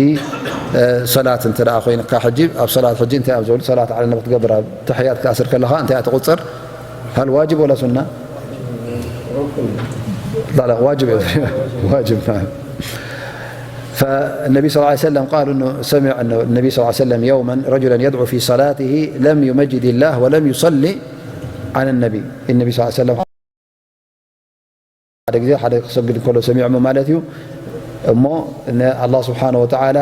እ፣ ሰላት እንተ ደኣ ኮይንካ፣ ሕጂ ኣብ ሰላት ሕጂ እንታይ እዮም ዝብሉ? ሰላት ዓለ ነቢ ክትገብር ኣብ ተሕያት ክትኣስር ከለኻ እንታይ እያ ትቑጽር? هل واجب ولا سنة؟ لا، لا، واجب. واجب، نعم. فالنبي صلى الله عليه وسلم قال إنه سمع أنه النبي صلى الله عليه وسلم يوما رجلا يدعو في صلاته لم يمجد الله ولم يصلي على النبي. النبي صلى الله عليه وسلم ሓደ ግዜ ሓደ ክሰግድ እንከሎ ሰሚዖሞ ማለት እዩ። እሞ ንኣላህ ስብሓነ ወተዓላ፣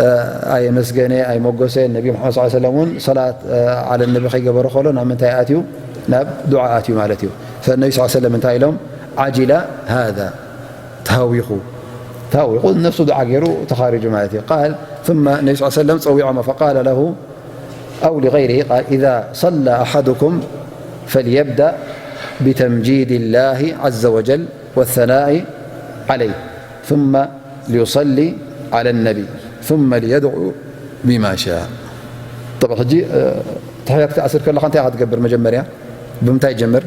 እ፣ ኣየመስገነ፣ ኣይመጎሰ። ነቢ ሙሓመድ ሰለላሁ ዐለይሂ ወሰለም እውን ሰላት፣ እ፣ ዓለ ነቢ ከይገበረ ከሎ ናብ ምንታይ ኣትዩ? ናብ ዱዓ ኣትዩ ማለት እዩ። ፈነቢ ሰለላሁ ዐለይሂ ወሰለም እንታይ ኢሎም? ዓጅለ ሃዛ፣ ተሃዊኹ፣ ተሃዊኹ ነፍሱ ዱዓ ገይሩ ተኻሪጁ ማለት እዩ። ቃል ثم ነቢ ሰለላሁ ዐለይሂ ወሰለም ጸዊዖሞ ፈቃለ ለሁ أو لغيره قال: إذا صلى أحدكم فليبدأ بتمجيد الله عز وجل والثناء عليه ثم ليصلي على النبي ثم ليدعو بما شاء. طبعا ሕጂ፣ እ፣ ተሕያት ክትኣስር ከለኻ እንታይ ኢኻ ትገብር? መጀመርያ ብምንታይ ይጀምር?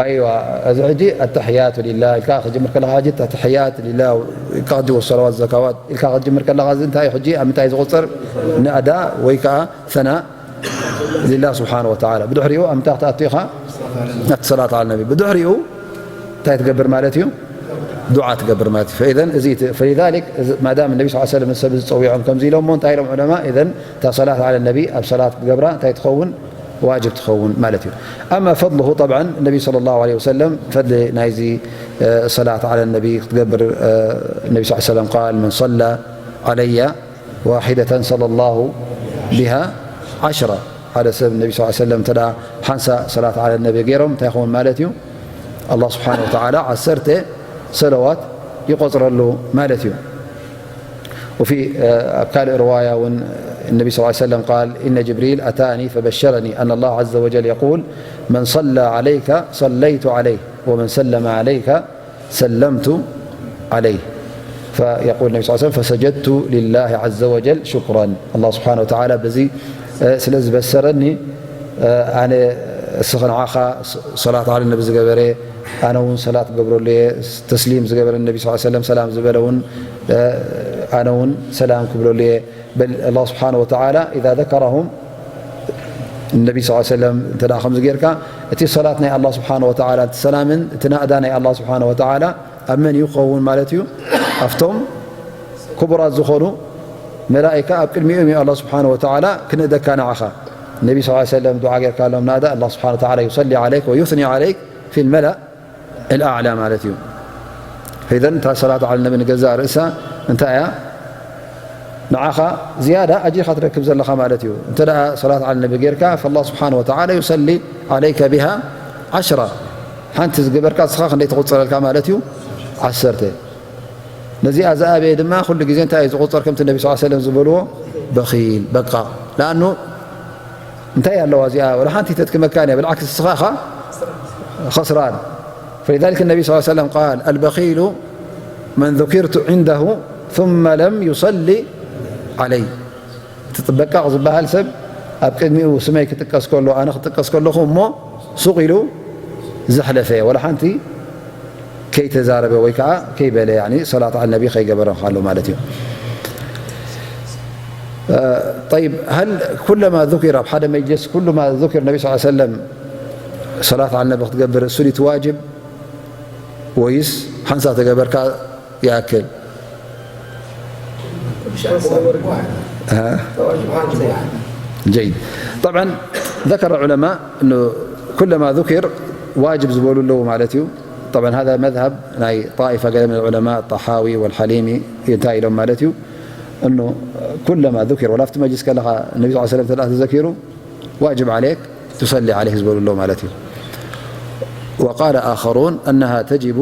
ኣይዋ፣ እዚ ሕጂ ኣተሕያቱ ሊላህ ኢልካ ክጅምር ከለኻ፣ ሕጂ ኣተሕያት ሊላህ ኢልካ፣ ሕጂ ወሰለዋት ዘካዋት ኢልካ ክጅምር ከለኻ፣ እዚ እንታይ እዩ ሕጂ? ኣብ ምንታይ ዝቑጽር? ንኣዳ ወይ ከዓ ሰና ሊላህ ስብሓን ወተዓላ። ብድሕሪኡ ኣብ ምንታይ ክትኣቱ ኢኻ? ኣብቲ ሰላት ዓለ ነቢ። ብድሕሪኡ እንታይ ትገብር ማለት እዩ? ዱዓ ትገብር ማለት እዩ። ፈኢዘን እዚ እቲ፣ ፈሊዛሊክ እዚ ማዳም ነቢ ስ ሰለም ሰብ ዝፀዊዖም ከምዚ ኢሎሞ እንታይ ኢሎም ዑለማ? ኢዘን እታ ሰላት ዓለ ነቢ ኣብ ሰላት ክትገብራ እንታይ ትኸውን? ዋጅብ ትኸውን ማለት እዩ። ኣማ ፈድልሁ ጠብዓን ነቢ ሰለላሁ ዐለይሂ ወሰለም ፈድሊ ናይዚ እ፣ ሰላት ዓለ ነቢ ክትገብር እ፣ ነቢ ስ ሰለም ቃል መን ሰላ ዓለያ ዋሒደተን ሰለላሁ ቢሃ ዓሽራ። ሓደ ሰብ ነቢ ስ ሰለም እንተ ደኣ ሓንሳ ሰላት ዓለ ነቢ ገይሮም እንታይ ይኸውን ማለት እዩ? ኣላህ ስብሓን ወተዓላ ዓሰርተ ሰለዋት ይቆፅረሉ ማለት እዩ። وفي ኣብ ካልእ ርዋያ እውን ነቢ ስ ሰለም ቃል ኢነ ጅብሪል ኣታኒ ፈበሸረኒ ኣን ኣላህ ዐዘ ወጀል የቁል መን ሰላ ዓለይከ ሰለይቱ ዓለይህ ወመን ሰለመ ዓለይከ ሰለምቱ ዓለይህ። ፈየቁል ነቢ ስ ሰለም ፈሰጀድቱ ሊላህ ዐዘ ወጀል ሹክራን። ኣላህ ስብሓን ወተዓላ በዚ ስለ ዝበሰረኒ ኣነ እስኺ ንዓኻ ሰላት ዓለ ነቢ ዝገበረ ኣነ እውን ሰላት ክገብረሉ እየ። ተስሊም ዝገበረ ነቢ ስ ሰለም ሰላም ዝበለ እውን ኣነ እውን ሰላም ክብለሉ እየ። በል ኣላህ ስብሓን ወተዓላ ኢዛ ዘከረሁም ነቢ ስ ሰለም እንተ ደኣ ከምዚ ጌርካ እቲ ሰላት ናይ ኣላህ ስብሓን ወተዓላ እቲ ሰላምን እቲ ናእዳ ናይ ኣላህ ስብሓን ወተዓላ ኣብ መን እዩ ክኸውን ማለት እዩ? ኣብቶም ክቡራት ዝኾኑ መላኢካ ኣብ ቅድሚኦም እዩ ኣላህ ስብሓን ወተዓላ ክንእደካ ንዓኻ። ነቢ ስ ሰለም ዱዓ ጌርካሎም ናእዳ ኣላህ ስብሓን ወተዓላ ዩሰሊ ዓለይክ ወዩስኒ ዓለይክ ፊል መላእ ኣልኣዕላ ማለት እዩ። ኢዘን እታ ሰላት ዓለ ነቢ ንገዛእ ርእሳ እንታይ እያ? ንዓኻ ዝያዳ ኣጅሪ ኢኻ ትረክብ ዘለኻ ማለት እዩ። እንተ ደኣ ሰላት ዓለ ነቢ ጌርካ ፈላህ ስብሓን ወተዓላ ዩሰሊ ዓለይከ ቢሃ ዓሽራ። ሓንቲ ዝገበርካ ንስኻ ክንደይ ትቑጸረልካ ማለት እዩ? ዓሰርተ። ነዚኣ ዝኣበየ ድማ ኩሉ ግዜ እንታይ እዩ ዝቑጸር? ከምቲ ነቢ ስ ሰለም ዝበልዎ በኺል በቃ። ለኣኑ እንታይ ኣለዋ እዚኣ? ወላ ሓንቲ ተድክመካን እያ። ብልዓክስ ንስኻ ኢኻ ኸስራን። فلذلك النبي صلى الله عليه وسلم قال البخيل من ذكرت عنده ثم لم يصل علي። እቲ በቃቕ ዝበሃል ሰብ ኣብ ቅድሚኡ ስመይ ክጥቀስ ከሎ፣ ኣነ ክጥቀስ ከለኹ እሞ ሱቕ ኢሉ ዘሕለፈ፣ ወላ ሓንቲ ከይተዛረበ ወይ ከዓ ከይበለ፣ ያኒ ሰላት ዓለ ነቢ ከይገበረ ኣሎ ማለት እዩ። ጠይብ፣ ሀል ኩለማ ذكر፣ ኣብ ሓደ መጅልስ ኩሉማ ذكر ነቢ ስ ሰለም ሰላት ዓለ ነቢ ክትገብር እሱ ድዩ እቲ ዋጅብ ወይስ ሓንሳ ተገበርካ ይኣክል? ها؟ جيد. طبعا ذكر العلماء أنه كلما ذكر واجب ዝበሉ ኣለዉ ማለት እዩ። طبعا هذا مذهب ናይ طائفة ገለ من العلماء الطحاوي والحليمي እንታይ ኢሎም ማለት እዩ? أنه كلما ذكر ወላ ኣብቲ መጅልስ ከለኻ ነቢ ስ ሰለም እንተ ደኣ ተዘኪሩ واجب عليك تصلي عليه ዝበሉ ኣለዉ ማለት እዩ። وقال آخرون أنها تجب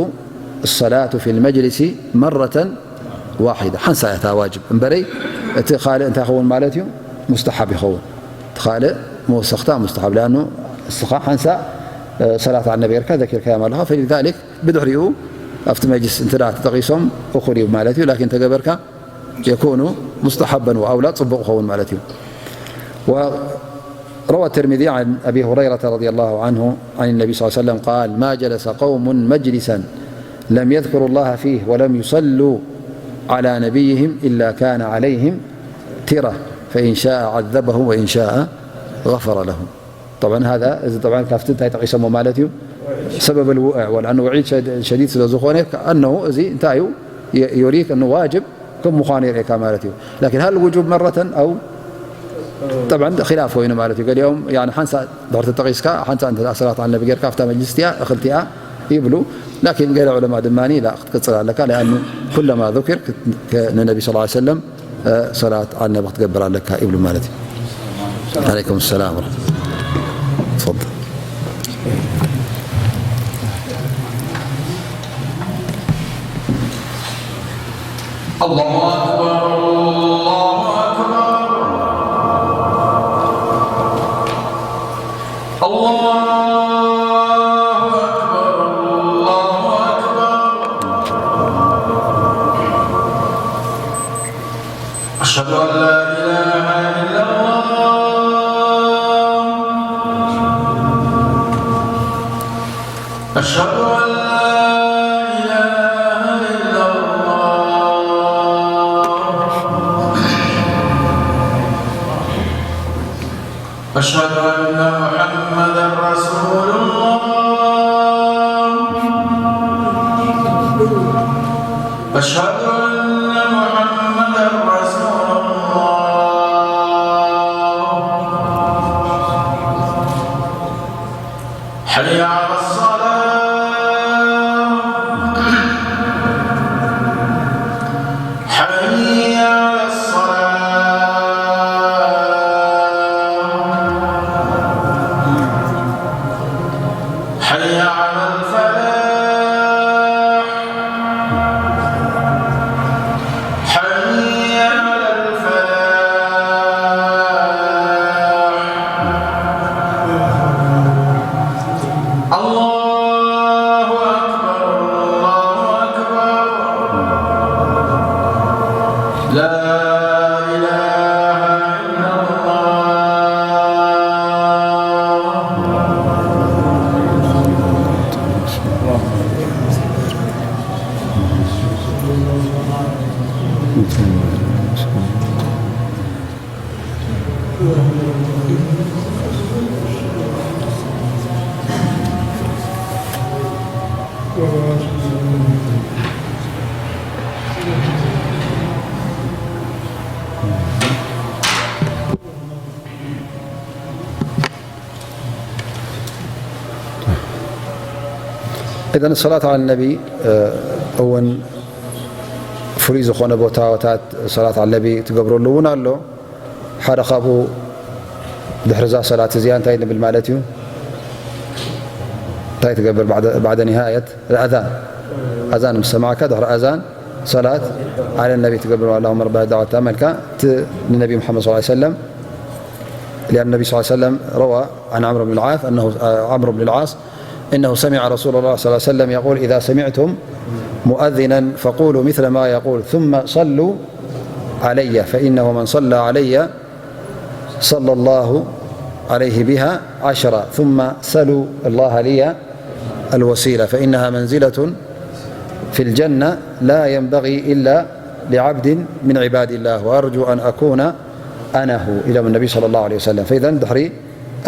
الصلاة في المجلس مرة واحدة ሓንሳ እያ እታ ዋጅብ እምበረይ እቲ ካልእ እንታይ ይኸውን ማለት እዩ? ሙስተሓብ ይኸውን። እቲ ካልእ መወሰኽታ ሙስተሓብ። ለኣኑ እስኻ ሓንሳ ሰላት ዓለ ነቢ ጌርካ ዘኪርካዮም ኣለኻ። فلذلك ብድሕሪኡ ኣብቲ መጅልስ እንተ ደኣ ተጠቒሶም እኹል እዩ ማለት እዩ። ላኪን ተገበርካ የኩኑ ሙስተሓበን ወኣውላ ጽቡቕ ይኸውን ማለት እዩ። روى الترمذي عن أبي هريرة رضي الله عنه عن النبي صلى الله عليه وسلم قال ما جلس قوم مجلسا لم يذكروا الله فيه ولم يصلوا على نبيهم إلا كان عليهم ترة فإن شاء عذبهم وإن شاء غفر لهم. طبعا هذا እዚ طبعا ካብቲ እንታይ ጠቒሰሞ ማለት እዩ سبب الوقوع ولأنه وعيد شديد ስለ ዝኾነ كأنه እዚ እንታይ እዩ يريك أنه واجب ከም ምዃኑ የርእየካ ማለት እዩ። لكن هل وجوب مرة أو طبعا خلاف ኮይኑ ማለት እዩ። ገሊኦም يعني ሓንሳ ድሕሪ ተጠቒስካ ሓንሳ እንተ ሰላት ዓለ ነቢ ጌርካ ኣብታ መጅልስ እቲኣ እኽልቲኣ ይብሉ። لكن ገለ ዑለማ ድማ لا ክትቅጽል ኣለካ لأنه كلما ذكر ንነቢ صلى الله عليه وسلم ሰላት ዓለ ነቢ ክትገብር ኣለካ ይብሉ ማለት እዩ። عليكم السلام ورحمة الله. تفضل. الله أكبر، الله أكبر. الله أكبر، الله أكبر. أشهد أن لا إله إلا الله. أشهد أن لا إله إلا الله. أشهد أن محمدا رسول الله. أشهد أن محمدا رسول الله. حي على الصلاة. حي على الصلاة. حي على الفلاح. حي على الفلاح. الله أكبر، الله أكبر. لا إله إلا الله. إذن الصلاة على النبي እውን ፍሉይ ዝኾነ ቦታታት ሰላት على النبي ትገብረሉ እውን ኣሎ። ሓደ ካብኡ ድሕሪ እዛ ሰላት እዚኣ እንታይ ንብል ማለት እዩ? እንታይ ትገብር بعد، بعد نهاية الأذان؟ ኣዛን ምስ ሰማዕካ ድሕሪ ኣዛን ሰላት على النبي ትገብር። اللهم رب هذه الدعوة التامة ኢልካ እቲ ንነቢ ሙሓመድ صلى الله عليه وسلم، لأن النبي صلى الله عليه وسلم روى عن عمرو بن العاص أنه، آه، عمرو بن العاص إنه سمع رسول الله صلى الله عليه وسلم يقول: إذا سمعتم مؤذنا فقولوا مثل ما يقول ثم صلوا علي، فإنه من صلى علي صلى الله عليه بها عشرا، ثم سلوا الله لي الوسيلة، فإنها منزلة في الجنة لا ينبغي إلا لعبد من عباد الله، وأرجو أن أكون أنا هو، إلى النبي صلى الله عليه وسلم. فإذا ድሕሪ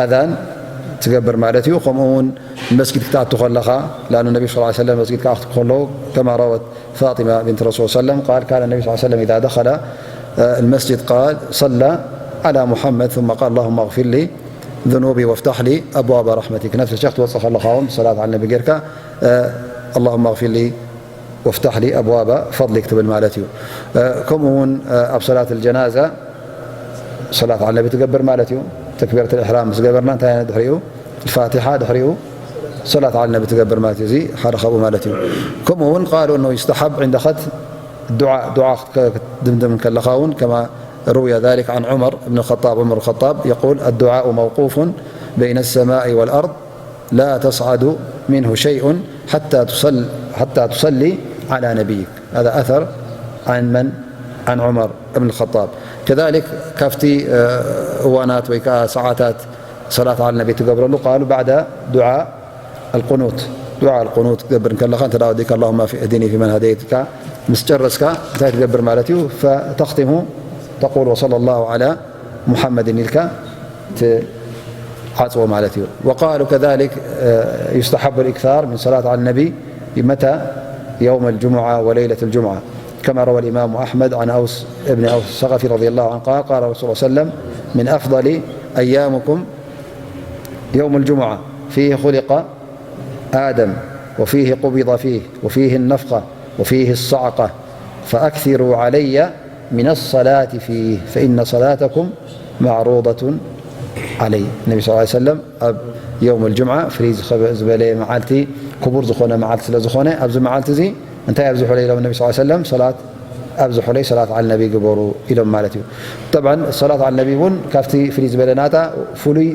ኣዛን ትገብር ማለት እዩ። ከምኡ እውን መስጊድ ክትኣቱ ከለኻ፣ لأن النبي صلى الله عليه وسلم መስጊድ ክኣቱ ከሎ، كما روت فاطمة بنت رسول صلى الله عليه وسلم قال: كان النبي صلى الله عليه وسلم إذا دخل، آه، المسجد قال: صلى على محمد، ثم قال: اللهم اغفر لي ذنوبي وافتح لي أبواب رحمتك. نفس الشيخ توصى ከለኻ እውን ሰላት على النبي ጌርካ، آه، اللهم اغفر لي وافتح لي أبواب فضلك ትብል ማለት እዩ። آه، ከምኡ እውን، آه، ኣብ ሰላት الجنازة ሰላት على النبي ትገብር ማለት እዩ። ተክቢረት الإحرام ምስ ገበርና እንታይ ድሕሪኡ؟ الفاتحة ድሕሪኡ ሰላት على النبي ትገብር ማለት እዩ። እዚ ሓደ ካብኡ ማለት እዩ። ከምኡ እውን قالوا أنه يستحب عند ختم الدعاء، ዱዓ ክትድምድም ከለኻ እውን كما روي ذلك عن عمر بن الخطاب، عمر الخطاب يقول: الدعاء موقوف بين السماء والأرض لا تصعد منه شيء حتى تصل-، حتى تصلي على نبيك. هذا أثر عن من؟ عن عمر بن الخطاب. كذلك ካብቲ እዋናት ወይ ከዓ ሰዓታት ሰላት على النبي ትገብረሉ قالوا بعد دعاء القنوت، دعاء القنوت ክትገብር ከለኻ እንተ ደኣ ወዲእካ اللهم اهدني فيمن هديت ኢልካ ምስ ጨረስካ እንታይ ትገብር ማለት እዩ؟ فتختم تقول وصلى الله على محمد ኢልካ ትዓጽዎ ማለት እዩ። وقالوا كذلك، آه، يستحب الإكثار من صلاة على النبي. متى؟ يوم الجمعة وليلة الجمعة، كما روى الإمام أحمد عن أوس بن أوس الثقفي رضي الله عنه قال: قال رسول الله صلى الله عليه وسلم: من أفضل أيامكم يوم الجمعة، فيه خلق آدم، وفيه قبض فيه، وفيه النفخة، وفيه الصعقة، فأكثروا علي من الصلاة فيه، فإن صلاتكم معروضة علي. النبي صلى الله عليه وسلم ኣብ يوم الجمعة ፍልይ ዝኸበ-፣ ዝበለ መዓልቲ፣ ክቡር ዝኾነ መዓልቲ ስለ ዝኾነ፣ ኣብዚ መዓልቲ እዚ እንታይ ኣብዝሑለይ ኢሎም ነቢ صلى الله عليه وسلم؟ ሰላት ኣብዝሑለይ፣ ሰላት على النبي ግበሩ ኢሎም ማለት እዩ። طبعا ሰላት على النبي እውን ካብቲ ፍልይ ዝበለ ናታ ፍሉይ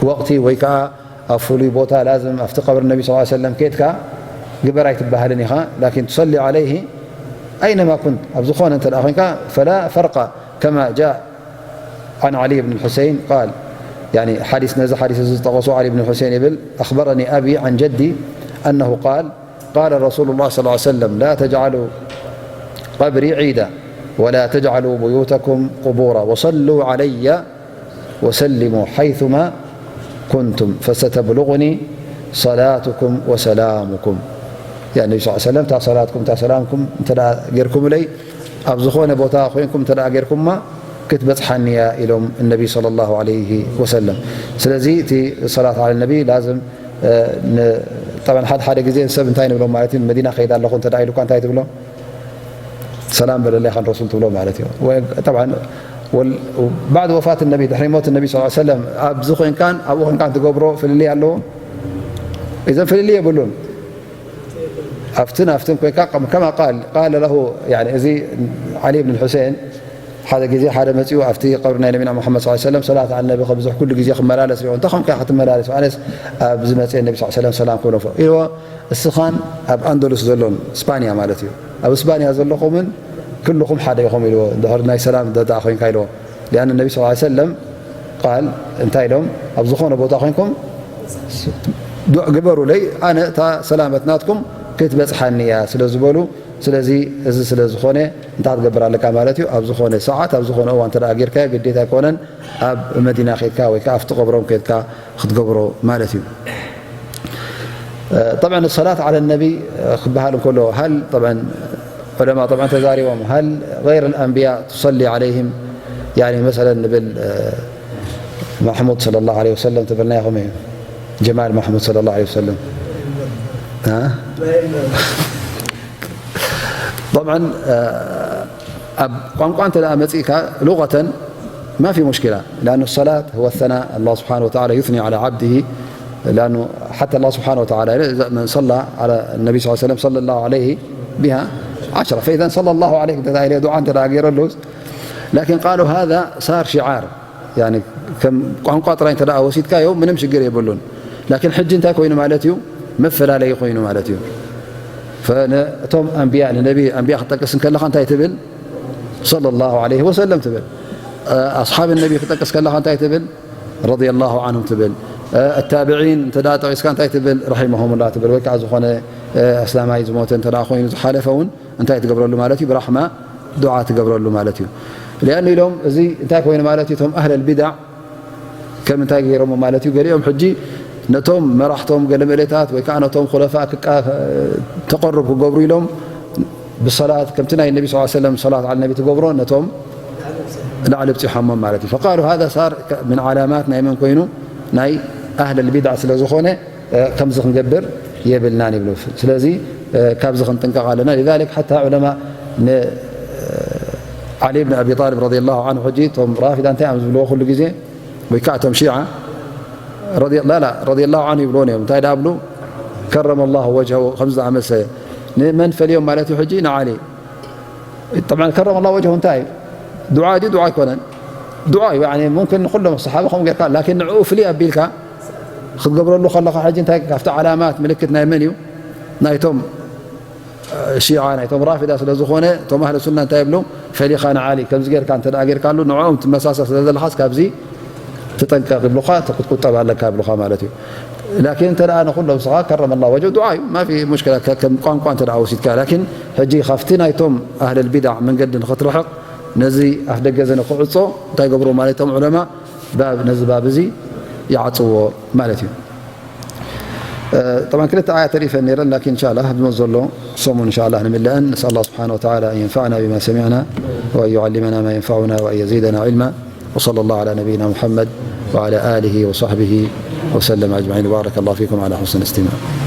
ወቕቲ ወይ ከዓ ኣብ ፍሉይ ቦታ ላዝም ኣብቲ ቀብሪ ነቢ صلى الله عليه وسلم ኬድካ ግበር ኣይትበሃልን ኢኻ። لكن تصلي عليه أينما كنت، ኣብ ዝኾነ እንተ ደኣ ኮይንካ، فلا فرق، كما جاء عن علي بن الحسين قال، يعني ሓዲስ፣ ነዚ ሓዲስ እዚ ዝጠቐሱ علي بن الحسين ይብል: أخبرني أبي عن جدي أنه قال: قال رسول الله صلى الله عليه وسلم: لا تجعلوا قبري عيدا ولا تجعلوا بيوتكم قبورا وصلوا علي وسلموا حيثما كنتم فستبلغني صلاتكم وسلامكم. ያ ነቢ ስ ሰለም እታ ሰላትኩም እታ ሰላምኩም እንተ ጌርኩምለይ ኣብ ዝኾነ ቦታ ኮይንኩም እንተ ጌርኩማ ክትበፅሓኒ እያ ኢሎም ነቢ صلى الله عليه وسلم። ስለዚ እቲ ሰላት على النبي ላዝም طبعا ሓደ ሓደ ግዜ ሰብ እንታይ ንብሎም ማለት እዩ፣ መዲና ከይድ ኣለኹ እንተ ኢሉካ እንታይ ትብሎ? ሰላም በለለይ ኻን ረሱል ትብሎ ማለት እዩ። بعد وفاة النبي ድሕሪ ሞት ነቢ صلى الله عليه وسلم ኣብዚ ኮይንካን ኣብኡ ኮይንካን ትገብሮ ፍልልይ ኣለዎ? እዘን ፍልልይ የብሉን። ኣብትን ኣብትን ኮይንካ كما قال قال له እዚ ዓሊ ብን ሑሴን ሓደ ግዜ ሓደ መፂኡ ኣብቲ ቀብሪ ናይ ነቢና ሙሓመድ صلى الله عليه وسلم ሰላት على النبي ከብዝሕ ኩሉ ግዜ ክመላለስ ሪኦ። እንታይ ከምካ ክትመላለስ? ኣነስ ኣብዚ መፅአ ነቢ صلى الله عليه وسلم ሰላም ክብሎ ኢልዎ። እስኻን ኣብ ኣንደሉስ ዘሎን ስፓንያ ማለት እዩ። ኣብ ስፓንያ ዘለኹምን ክልኹም ሓደ ኢኹም ኢልዎ። ድሕሪ ናይ ሰላም ደዳ ኮይንካ ኢልዎ። لأن النبي صلى الله عليه وسلم قال እንታይ ኢሎም ኣብ ዝኾነ ቦታ ኮይንኩም ዱዕ ግበሩለይ ኣነ እታ ሰላመት ናትኩም ክትበፅሓኒ እያ ስለ ዝበሉ። ስለዚ እዚ ስለ ዝኾነ እንታይ ክትገብር ኣለካ ማለት እዩ? ኣብ ዝኾነ ሰዓት ኣብ ዝኾነ እዋን እንተ ጌርካዮ ግዴታ ኣይኮነን ኣብ መዲና ከድካ ወይ ከዓ ኣብቲ ቀብሮም ከድካ ክትገብሮ ማለት እዩ። طبعا الصلاة على النبي ክበሃል እንከሎ هل طبعا علماء طبعا ተዛሪቦም هل غير الأنبياء تصلي عليهم يعني مثلا ንብል ማሕሙድ صلى الله عليه وسلم ትብልና ኢኹም እዩ ጀማል ማሕሙድ صلى الله عليه وسلم طبعا ኣብ ቋንቋ እንተ መፅእካ لغة ما في مشكلة لأن الصلاة هو الثناء الله سبحانه وتعالى يثني على عبده لأنه حتى الله سبحانه وتعالى من صلى على النبي صلى الله عليه وسلم صلى الله عليه بها عشرة فإذا صلى الله عليه دعاء أنت لكن قالوا هذا صار شعار يعني ከም ቋንቋ ጥራይ እንተ ወሲድካዮ ምንም ሽግር የብሉን። لكن ሕጂ እንታይ ኮይኑ ማለት እዩ? መፈላለዩ ኮይኑ ማለት እዩ። እቶም ኣንብያ ንነቢ ኣንብያ ክትጠቅስ እንከለኻ እንታይ ትብል? صلى الله عليه وسلم ትብል። ኣስሓብ ነቢ ክጠቅስ ከለኻ እንታይ ትብል? رضي الله عنهم ትብል። التابعين እንተ ጠቂስካ እንታይ ትብል? رحمهم الله ትብል። ወይ ከዓ ዝኾነ ኣስላማይ ዝሞተ እንተ ኮይኑ ዝሓለፈ እውን እንታይ ትገብረሉ ማለት እዩ? ብራሕማ ዱዓ ትገብረሉ ማለት እዩ። لأن ኢሎም እዚ እንታይ ኮይኑ ማለት እዩ? እቶም ኣህለል ቢድዓ ከም እንታይ ገይሮሞ ማለት እዩ? ገሊኦም ሕጂ ነቶም መራሕቶም ገለ መለታት ወይ ከዓ ነቶም ኹለፋ ክቃ-፣ ተቐርብ ክገብሩ ኢሎም ብሰላት ከምቲ ናይ ነቢ صلى الله عليه وسلم ሰላት على النبي ትገብሮ ነቶም ላዕሊ ብፂሖሞም ማለት እዩ። فقالوا هذا صار من علامات ናይ መን ኮይኑ? ናይ ኣህለል ቢድዓ ስለ ዝኾነ ከምዚ ክንገብር የብልናን ይብሉ። ስለዚ ካብዚ ክንጥንቀቕ ኣለና። لذلك حتى علماء ን ዓሊ ብን ኣቢ ጣልብ رضي الله عنه ሕጂ እቶም ራፊዳ እንታይ እዮም ዝብልዎ ኩሉ ግዜ ወይ ከዓ እቶም ሺዓ رضي لا لا رضي الله عنه ይብልዎ እዮም። እንታይ ዳ ብሉ كرم الله وجهه ከምዚ ዝኣመሰለ ንመን ፈልዮም ማለት እዩ? ሕጂ ንዓሊ طبعا كرم الله وجهه እንታይ እዩ? ዱዓ ድዩ ዱዓ ኣይኮነን? ዱዓ እዩ። يعني ممكن ንኩሎም ሰሓባ ከምኡ ጌርካ لكن ንዕኡ ፍልይ ኣቢልካ ክትገብረሉ ከለኻ ሕጂ እንታይ ካብቲ ዓላማት ምልክት ናይ መን እዩ? ናይቶም ሺዓ ናይቶም ራፊዳ ስለ ዝኾነ እቶም ኣህለ ሱና እንታይ ይብሉ? ፈሊኻ ንዓሊ ከምዚ ጌርካ እንተ ደኣ ጌርካሉ ንዕኦም ትመሳሰል ስለ ዘለኻስ ካብዚ ትጠንቀቕ ይብሉኻ፣ ክትቁጠብ ኣለካ ይብሉኻ ማለት እዩ። ላኪን እንተ ደኣ ንኹሎም ንስኻ ከረመ ላሁ ወጅሁ ዱዓ እዩ፣ ማፊ ሙሽኪላ፣ ከ-፣ ከም ቋንቋ እንተ ደኣ ወሲድካ። ላኪን ሕጂ ካብቲ ናይቶም ኣህለል ቢድዓ መንገዲ ንኽትርሕቕ፣ ነዚ ኣፍ ደገ እዚ ንኽዕጾ እንታይ ይገብሩ ማለት እቶም ዑለማ? ባብ፣ ነዚ ባብ እዚ ይዓጽዎ ማለት እዩ። طبعا ክልተ ኣያ ተሪፈን ነይረን፣ ላኪን እንሻላ ዝመፅ ዘሎ ሰሙን እንሻላ ንምለአን። نسأل الله سبحانه وتعالى أن ينفعنا بما سمعنا وأن يعلمنا ما ينفعنا وأن يزيدنا علما. وصلى الله على نبينا محمد وعلى آله وصحبه وسلم أجمعين. بارك الله فيكم على حسن الاستماع.